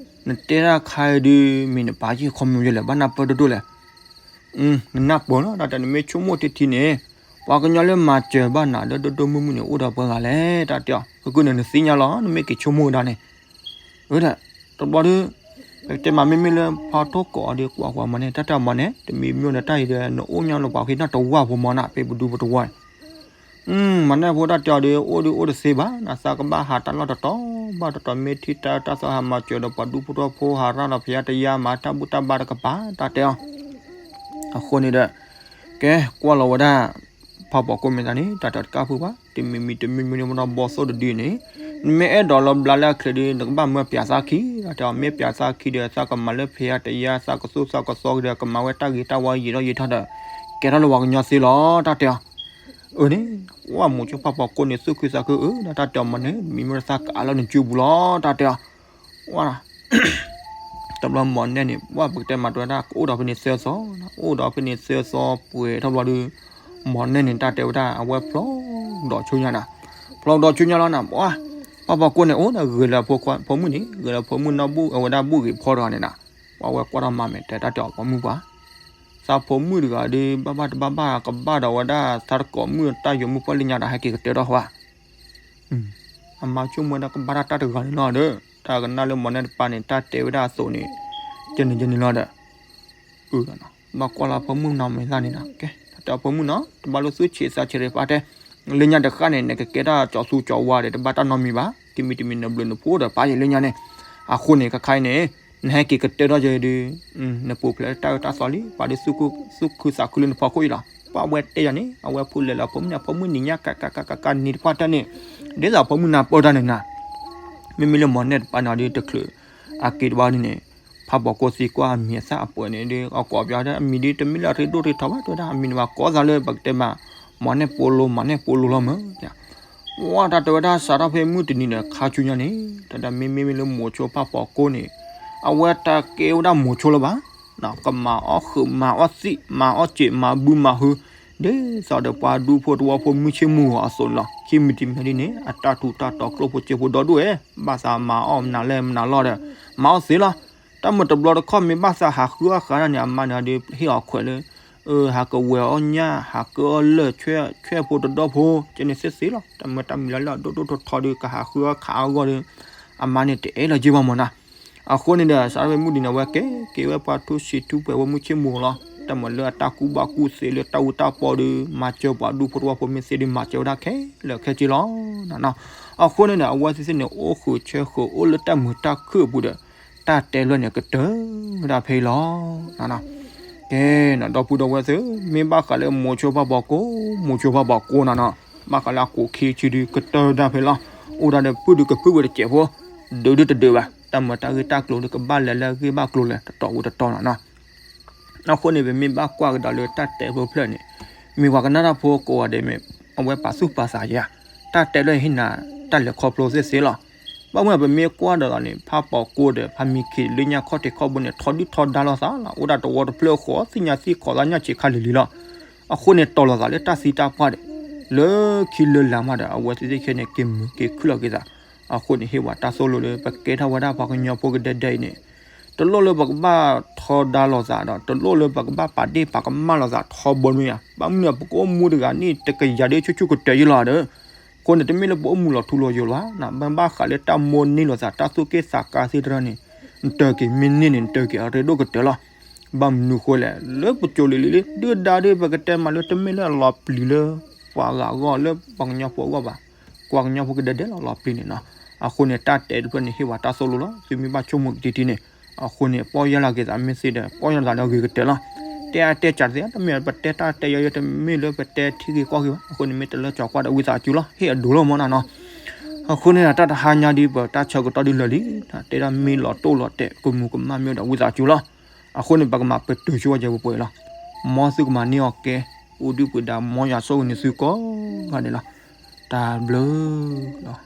နတဲတၢ်ခါအံၤဒုး မ့ၢ်နပာ်ယ့ၣ်ခီမ့ၢ်ယဲလဲၣ် ဘၣ်နၢ်ပၢၢ်ဒိၣ်ဒိၣ်လဲၣ်. နနၢ်ပၢၢ်လီၤ တၢ်တဲ နမ့ၢ်ဆိကမိၣ်တထံန့ၣ်, ပှၤကညီလၢမၤစၢၤဘၣ်နၤလၢဒိၣ်ဒိၣ်မုၢ်မုၢ်န့ၣ် အိၣ်ဒီးပှဲၤဂၤလဲၣ် တၢ်တဲအီၤ. ကကုၢ်န့ၣ် နသ့ၣ်ညါလီၤ နမ့ၢ်က့ၤဆိကမိၣ်ဝဲဒၣ်န့ၣ် ဝဲဒၣ်, တဘျီဒီး ပကတဲမး မ့မ့ၢ်လၢဖီထိၣ်ကိးအီၤဒီး ကွၢ်ကွၢ်မးန့ၣ် တၢ်တဲအီၤမးန့ၣ် တမံၤမ့ၢ်န့ၣ် တၢ်အံၤဒီး နအိၣ်ညါလၢပှၤဃ့နၢ်တဝၢ်ဖိမးနၤ ဖဲပဒူပတဝၢ်, မၤန့ၢ်ဖိတၢ်တဲအီၤဒီး အိၣ်ဒုးအိၣ်တသ့ဘၣ် နသးကဘၣ်ဟးတၢ်လီၢ်တတီၤဘၣ်တတီၤ မ့ၢ်ထံၣ်တၢ်တၢ်သီဟးမၤစၢၤဒီးပှၤဒူဖိထီၣ်ဖိ ဟးရၢ်လီၤဖဲယါတယါ မၤတၢ်ဘူၣ်တၢ်ဘါတကပၤ တၢ်တဲအီၤ. အဃိန့ၣ်ဒီး ကဲကွၢ်လီၤဝဲဒၣ် ဖးပိာ်ကိၣ်မ့ၢ်သးန့ၣ် တၢ်တဲတကးဖုးဘၣ် တမံၤမံၤတမံၤမံၤန့ၣ် မ့ၢ်ဒီးဘီသိၣ်တဒုန့ၣ်, နမ့ၢ်အဲၣ်ဒိးလီၤဘျါလၢအချ့ဒီး နကဘၣ်မၢပၠးသးခံ တၢ်တဲအီၤ မ့ၢ်ပၠးသးခံဒီး သးကမၤလၢဖဲယါတယါ သးကသူၣ်သးကသီကဒီး ကမၤဝဲတၢ်ဂ့ၤတၢ်ဝါယံာ်ထီၣ်ယံာ်ထီၣ်ဒီး ကဲထီၣ်လၢပှၤကညီသ့လီၤ တၢ်တဲအီၤ. အန့ၣ် ဝဲမိၤဆိဖးပိာ်ကိၣ်န့ၣ် သူၣ်ခုသးခုအၢ တၢ်တဲအီၤမးန့ၣ် မံၤမ့ၢ်သးကအးလၢနစုပူၤလီၤ တၢ်တဲအီၤ. ဝဲ တဘျီမီၢ်နဲၣ်န့ၣ် ဝဲပကတဲမးတဲဝဲဒၣ် ကအိၣ်ဒီးဖဲန့ၣ်သၢသီ, အိၣ်ဒီးဖဲန့ၣ်သၢသီပှဲၤထီၣ်ဘျီဒီး မီၢ်နဲၣ်န့ၣ် တၢ်တဲဝဲဒၣ် အဝဲဖျိဒီးဆူညါနၤ, ဖျိဒီးဆူညါလီၤနၤ ပှၤ ဖးပိာ်ကိၣ်န့ၣ် အိၣ်ဒီးဂဲၤလၢဖိမုၣ်န့ၣ် ဂဲၤလၢဖိမုၣ်နီၢ်ဘူၣ် အဝဲဒၣ်ဘူၣ်ဂ့ၤဖီတဂၤန့ၣ်နၤ, ပှၤဝဲကွၢ်ထီၣ်မၤမဲာ်တဲတၢ်တဲအီၤ ပိာ်မုၣ်ပှၤ သးဖိမုၣ်တဂၤဒီး ဘၣ်ဘၣ်တဘၣ်ဘၣ် ကဘၣ်ဒီးဝဲဒၣ်သးတကိးမုၣ်တၢ်ယိာ်မုၣ်ပှၢ်လၢညါဒီး ဟဲက့ၤကတၢၢ်ထီၣ်ဃီဧါ. အမါဆိကမိၣ်ဝဲဒၣ်ကဘၣ်တၢ်တၢ်တဂၤန့ၣ်လီၤဒီး တၢ်ကနၣ်လၢမီၢ်နဲၣ်တပၤန့ၣ် တၢ်တဲဝဲဒၣ်အသိးန့ၣ် ကန့ၣ်ကန့ၣ်လီၤဒီး ဘၣ်ကွၢ်လၢဖိမုၣ်နီၤမ့ၢ်သၣ်န့ၣ်နၤ ကဲ တၢ်တဲအီၤဖိမုၣ်နီၤ တဘၣ်လိာ်သူၣ်ဆံးသးဆံးတဖၣ်တဲ လၢညါတဃၣ်န့ၣ် နကကဲတၢ်ကၠီၤသူကၠီၤဝါဒီး တဘၣ်တၢ်နီတမံၤဘၣ် တမံၤတမံၤနဘျုးနဖှိၣ်ဒီးပၢ်ယဲလၢညါန့ၣ်, အဃိန့ၣ် ခဲခါအံၤန့ၣ် နဟဲက့ၤကတၢၢ်ထီၣ်ယဲဒီး နပူၤဖျဲးတၢ်အၢတၢ်သီလံ ပှၤဒုးသူၣ်ခုသးခုလၢနဖီခိၣ်အံၤလီၤ. ပှၤဝဲတဲယၤန့ၣ် အဝဲဖိလဲၤလၢဖိမုၣ်န့ၣ် အဖိမုၣ်နံၤညါကကကကကနံၤတပှၢ်တၢၢ်န့ၣ် ဒ်သိးအဖိမုၣ်နၢ်ပၢၢ်တၢ်န့ၣ်နၤ မ့မ့ၢ်လၢမီၢ်နဲၣ်တပၤန့ၣ်ဒီးတချုးအက့ၤတဘျီဒ်န့ၣ် ဖးပိာ်ကိၣ်သံကွၢ်အမံၤအသၣ်အပှဲၤန့ၣ်ဒီး အကိးပၠးဒီးအမံၤဒ်တမ့ၢ်လၢအရ့ဒိၣ်ရ့ထီဘၣ် တဲဝဲဒၣ်အမံၤန့ၣ်ဘၣ်ကိးသးလၢပကတဲမး မီၢ်နဲၣ်ပိာ်လိမီၢ်နဲၣ်ပိာ်လိလီၤမး ဝဲတၢ်တဲဝဲဒၣ်စးထီၣ်ဖဲမုၢ်တနံၤဒီးခါဆူညါန့ၣ် တၢ်ဒၣ်မ့မ့ၢ်လၢမိၤဆိဖးပိာ်ကိၣ်န့ၣ် အဝဲတၢ်ကဲဝဲဒၣ်မိၤဆိလၢၤဘၣ် ကမၤအီၣ်ဃုာ်မၤအီၣ်သံးမၤအီၣ်စ့းမၤဘုမၤဟု ဒ်သိးဒီးပှၤဒူဖိတဝီဖိမုၢ်ဆ့ၣ်မုၢ်ဂီၤအသိးန့ၣ်လီၤ. ခံမံၤတမံၤဒ်န့ၣ် အတၢ်ထူးတၢ်တီၤကျိၣ်ဖိစ့ဖိဒီဒူၣ်ဝဲ ဘၣ်သးမၤအီၣ်မနုၤလဲၣ်မနုၤလီၤဒီး မၤအီၣ်သ့လီၤ. တၢ်မ့ၢ်တဘျီတခီၣ်မ့ၢ်ဘၣ်သးဟးဃုအီၣ်ဃာ်ဒၣ်န့ၣ် အမါန့ၣ်ဒီးဟ့ၣ်အီၤခွဲးလၢ ဟးကဝဲၤအီၣ်ညၣ် ဟးကၢအီၣ်လၢၢ် ဆွဲၣ်ဖိတဒီဖိ ကဲန့ၣ်သ့သ့လီၤ. တၢ်မ့ၢ်တၢ်မံၤလၢလၢအဒိၣ်ဒိၣ်ထီထီဒီး ကဟးဃုအီၣ်ခးအဂီၢ်ဒီး အမါန့ၣ်တအဲၣ်လီၤက့ၤဘၣ်မၢ်နၤ. အဃိန့ၣ်ဒီး စးထီၣ်ဖဲမုၢ်တနံၤန့ၣ် အဝဲကဲက့ၤဝဲပှၤထူစံးထူပှဲၤဝဲမုၢ်ဆ့ၣ်မုၢ်ဂီၤလီၤ. တၢ်မ့ၢ်လၢအတၢ်ကူၣ်ဘၣ်ကူၣ်သ့လၢတၢ်အူတၢ်ပီဒီး မၤစၢၤပှၤဒူဖိတဝီဖိမ့ၢ်သ့ဒီး မၤစၢၤဝဲဒၣ်ခဲလၢာ်ခဲဆ့လီၤ. အဃိန့ၣ်ဒီး အဝဲသ့ၣ်သ့ၣ်န့ၣ် အိၣ်ဃုာ်ဆၢဃုာ်အိၣ်လၢတၢ်မုာ်တၢ်ခုၣ်အပူၤဒီး တၢ်တဲလၢန့ၣ်ကတၢၢ်ဝဲဒၣ်ဖဲအံၤလီၤ. ကဲ ဒီပုၢ်ဒီဝဲၢ်သ့ၣ် မ့ၢ်ဘၣ်ဃးလၢမိၤဆိဖးပိာ်ကိၣ် မိၤဆိဖးပိာ်ကိၣ်နၤနီၤ ဘၣ်ဃးလၢအကိးခံဆံဒုး ကတၢၢ်ဝဲဒၣ်ဖဲလီၤ. အိၣ်ဒၣ်ဒီးဖုၣ်ဒုးကဖုၣ်ဝဲတစဲးဖိ ဒုးဒုးတဒုးဘၣ် တၢ်မၤတၢ်ဂ့ၢ်တၢ်ကျိၤဒုး ကဘၣ်လဲၤလၢအဂ့ၢ်ဘၣ်ကျိၤလဲၤ တတီၤဝံၤတတီၤနၤနီၤ. အဃိန့ၣ် ပမ့ၢ်ဘၣ်ကွၢ်ကဒီးလၢတၢ်တဲဖိဖျၢၣ်န့ၣ် မ့ၢ်ပှၤကနၣ်တၢ်ဖိကိးဂၤဒဲးမ့ၢ် အဝဲပာ်သူၣ်ပာ်သးယၤ တၢ်တဲလၢဟ့ၣ်နၤတၢ်လဲၤခီဖျိသ့သ့လီၤ. ဘၣ်မနုၤပမ့ၢ်ကွၢ်ဒီးလီၤန့ၣ် ဖးပိာ်ကိၣ်ဒီးဖးမံခံလၢညါခီၣ်ထံးခီၣ်ဘိန့ၣ် ထီဒုၣ်ထီဒါလိာ်သးလီၤ. အိၣ်ဒၣ်တဝီတဖျၢၣ်အဃိ သ့ၣ်ညါသံခိးသးညၣ်ဆံးခါလံၤလံၤလီၤ. အဃိန့ၣ် တီၤလိာ်သးလၢတၢ်သံတၢ်ပှၢ်ဒီး လၢခံလၢလာ်မးဒီး အဝဲသ့ၣ်သ့ၣ်ခဲန့ၣ် က့ၤမုာ်က့ၤခုၣ်လီၤက့ၤသး. အဃိန့ၣ် ဟ့ၣ်ဝဲတၢ်သိၣ်လိလၢ ပကဲထီၣ်ဝဲဒၣ်ပှၤကညီဖိကဒဲကဒဲအံၤန့ၣ် တလိၣ်လၢပကဘၣ်ထီဒါလိာ်သးဒီး တလိၣ်လၢပကဘၣ်ပာ်ဒ့ၣ်ပာ်ကမၣ်လိာ်သးထီဘိန့ၣ်ဧါ. ဘၣ်မနုၤပကအိၣ်မူတဂၤန့ၣ် တကယၤဒ်ဆူၣ်ဆူၣ်ကတၢၢ်ယံလီၤဒီး အဃိန့ၣ် တမ့ၢ်လၢပအိၣ်မူလီၤထူလီၤယိာ်လီၤ. ဘၣ်ဘၣ်ဃးလၢတၢ်မိၣ်န့ၢ်လိာ်သး တၢ်သူၣ်က့ၣ်သးကါသ့ၣ်တဖၣ်န့ၣ် နတၢၢ်က့ၤမ့ၢ်န့ၢ်န့ၣ် နတၢၢ်က့ၤအရ့ဒိၣ်ကတၢၢ်လီၤ. ဘၣ်မနုၤဃိလဲၣ် လၢပစိၤလံၤလံၤလံ ဒုၣ်ဒါဒ်ပကတဲမးလၢတမ့ၢ်လၢအလီၤပျံၤလၢ ပှၤဂၤအဂီၢ်လၢပှၤကညီဖိအဂီၢ်ဘၣ်. ပှၤကညီဖိကဒဲကဒဲလီၤ လီၤပျံၤန့ၣ်နီၤ. အဃိန့ၣ် တၢ်တဲတဖျၢၣ်န့ၣ် ဟ့ၣ်ဝဲတၢ်သိၣ်လိလီၤ. သုမ့ၢ်ဘၣ်ဆိကမိၣ်က့ၤတံၢ်တံၢ်န့ၣ် အဃိန့ၣ် ပီၢ်ယၢ်လီၤက့ၤသးမ့ၢ်သ့ဒီး ပီၢ်ယၢ်လီၤသးလၢအဂ့ၤကတၢၢ်လီၤ. ပတဲအတဲစးတသ့ တမ့ၢ်ပတဲတၢ်တဲယီၤယီၤ တမ့ၢ်လၢပတဲထံဂ့ၢ်ကီၢ်ဂ့ၢ်ဘၣ်. အဃိန့ၣ်မ့ၢ်တလၢကၠီၤကွၢ်ဒီးဝံသးစူၤလီၤ ဟ့ၣ်အဒိၣ်လီၤမၢ်နီၤနီၤ. အဃိန့ၣ်ဒီး တၢ်တဟါညါဒ်ပတၢ်ဆၢကတီၢ်ဒ်လၢာ်လံ, တဲဒၣ်မ့ၢ်လီၤတိၢ်လီၤတဲာ် ကမူၤကမၣ်မ့ၢ်ဒီးဝံသးစူၤလီၤ. အဃိန့ၣ် ပကမၤပတုာ်ဆိဝဲယဲၢ်ပှဲၤပှဲၤလီၤ. မ်သုကမၤန့ၢ်အီၤကဲ, အိၣ်ဒုၣ်ပှ့ၤဒါ မ်ယွၤဆိၣ်ဂ့ၤန့ၢ်သုကိးဂၤဒဲးလီၤ. တၢ်ဘျုးလီၤ.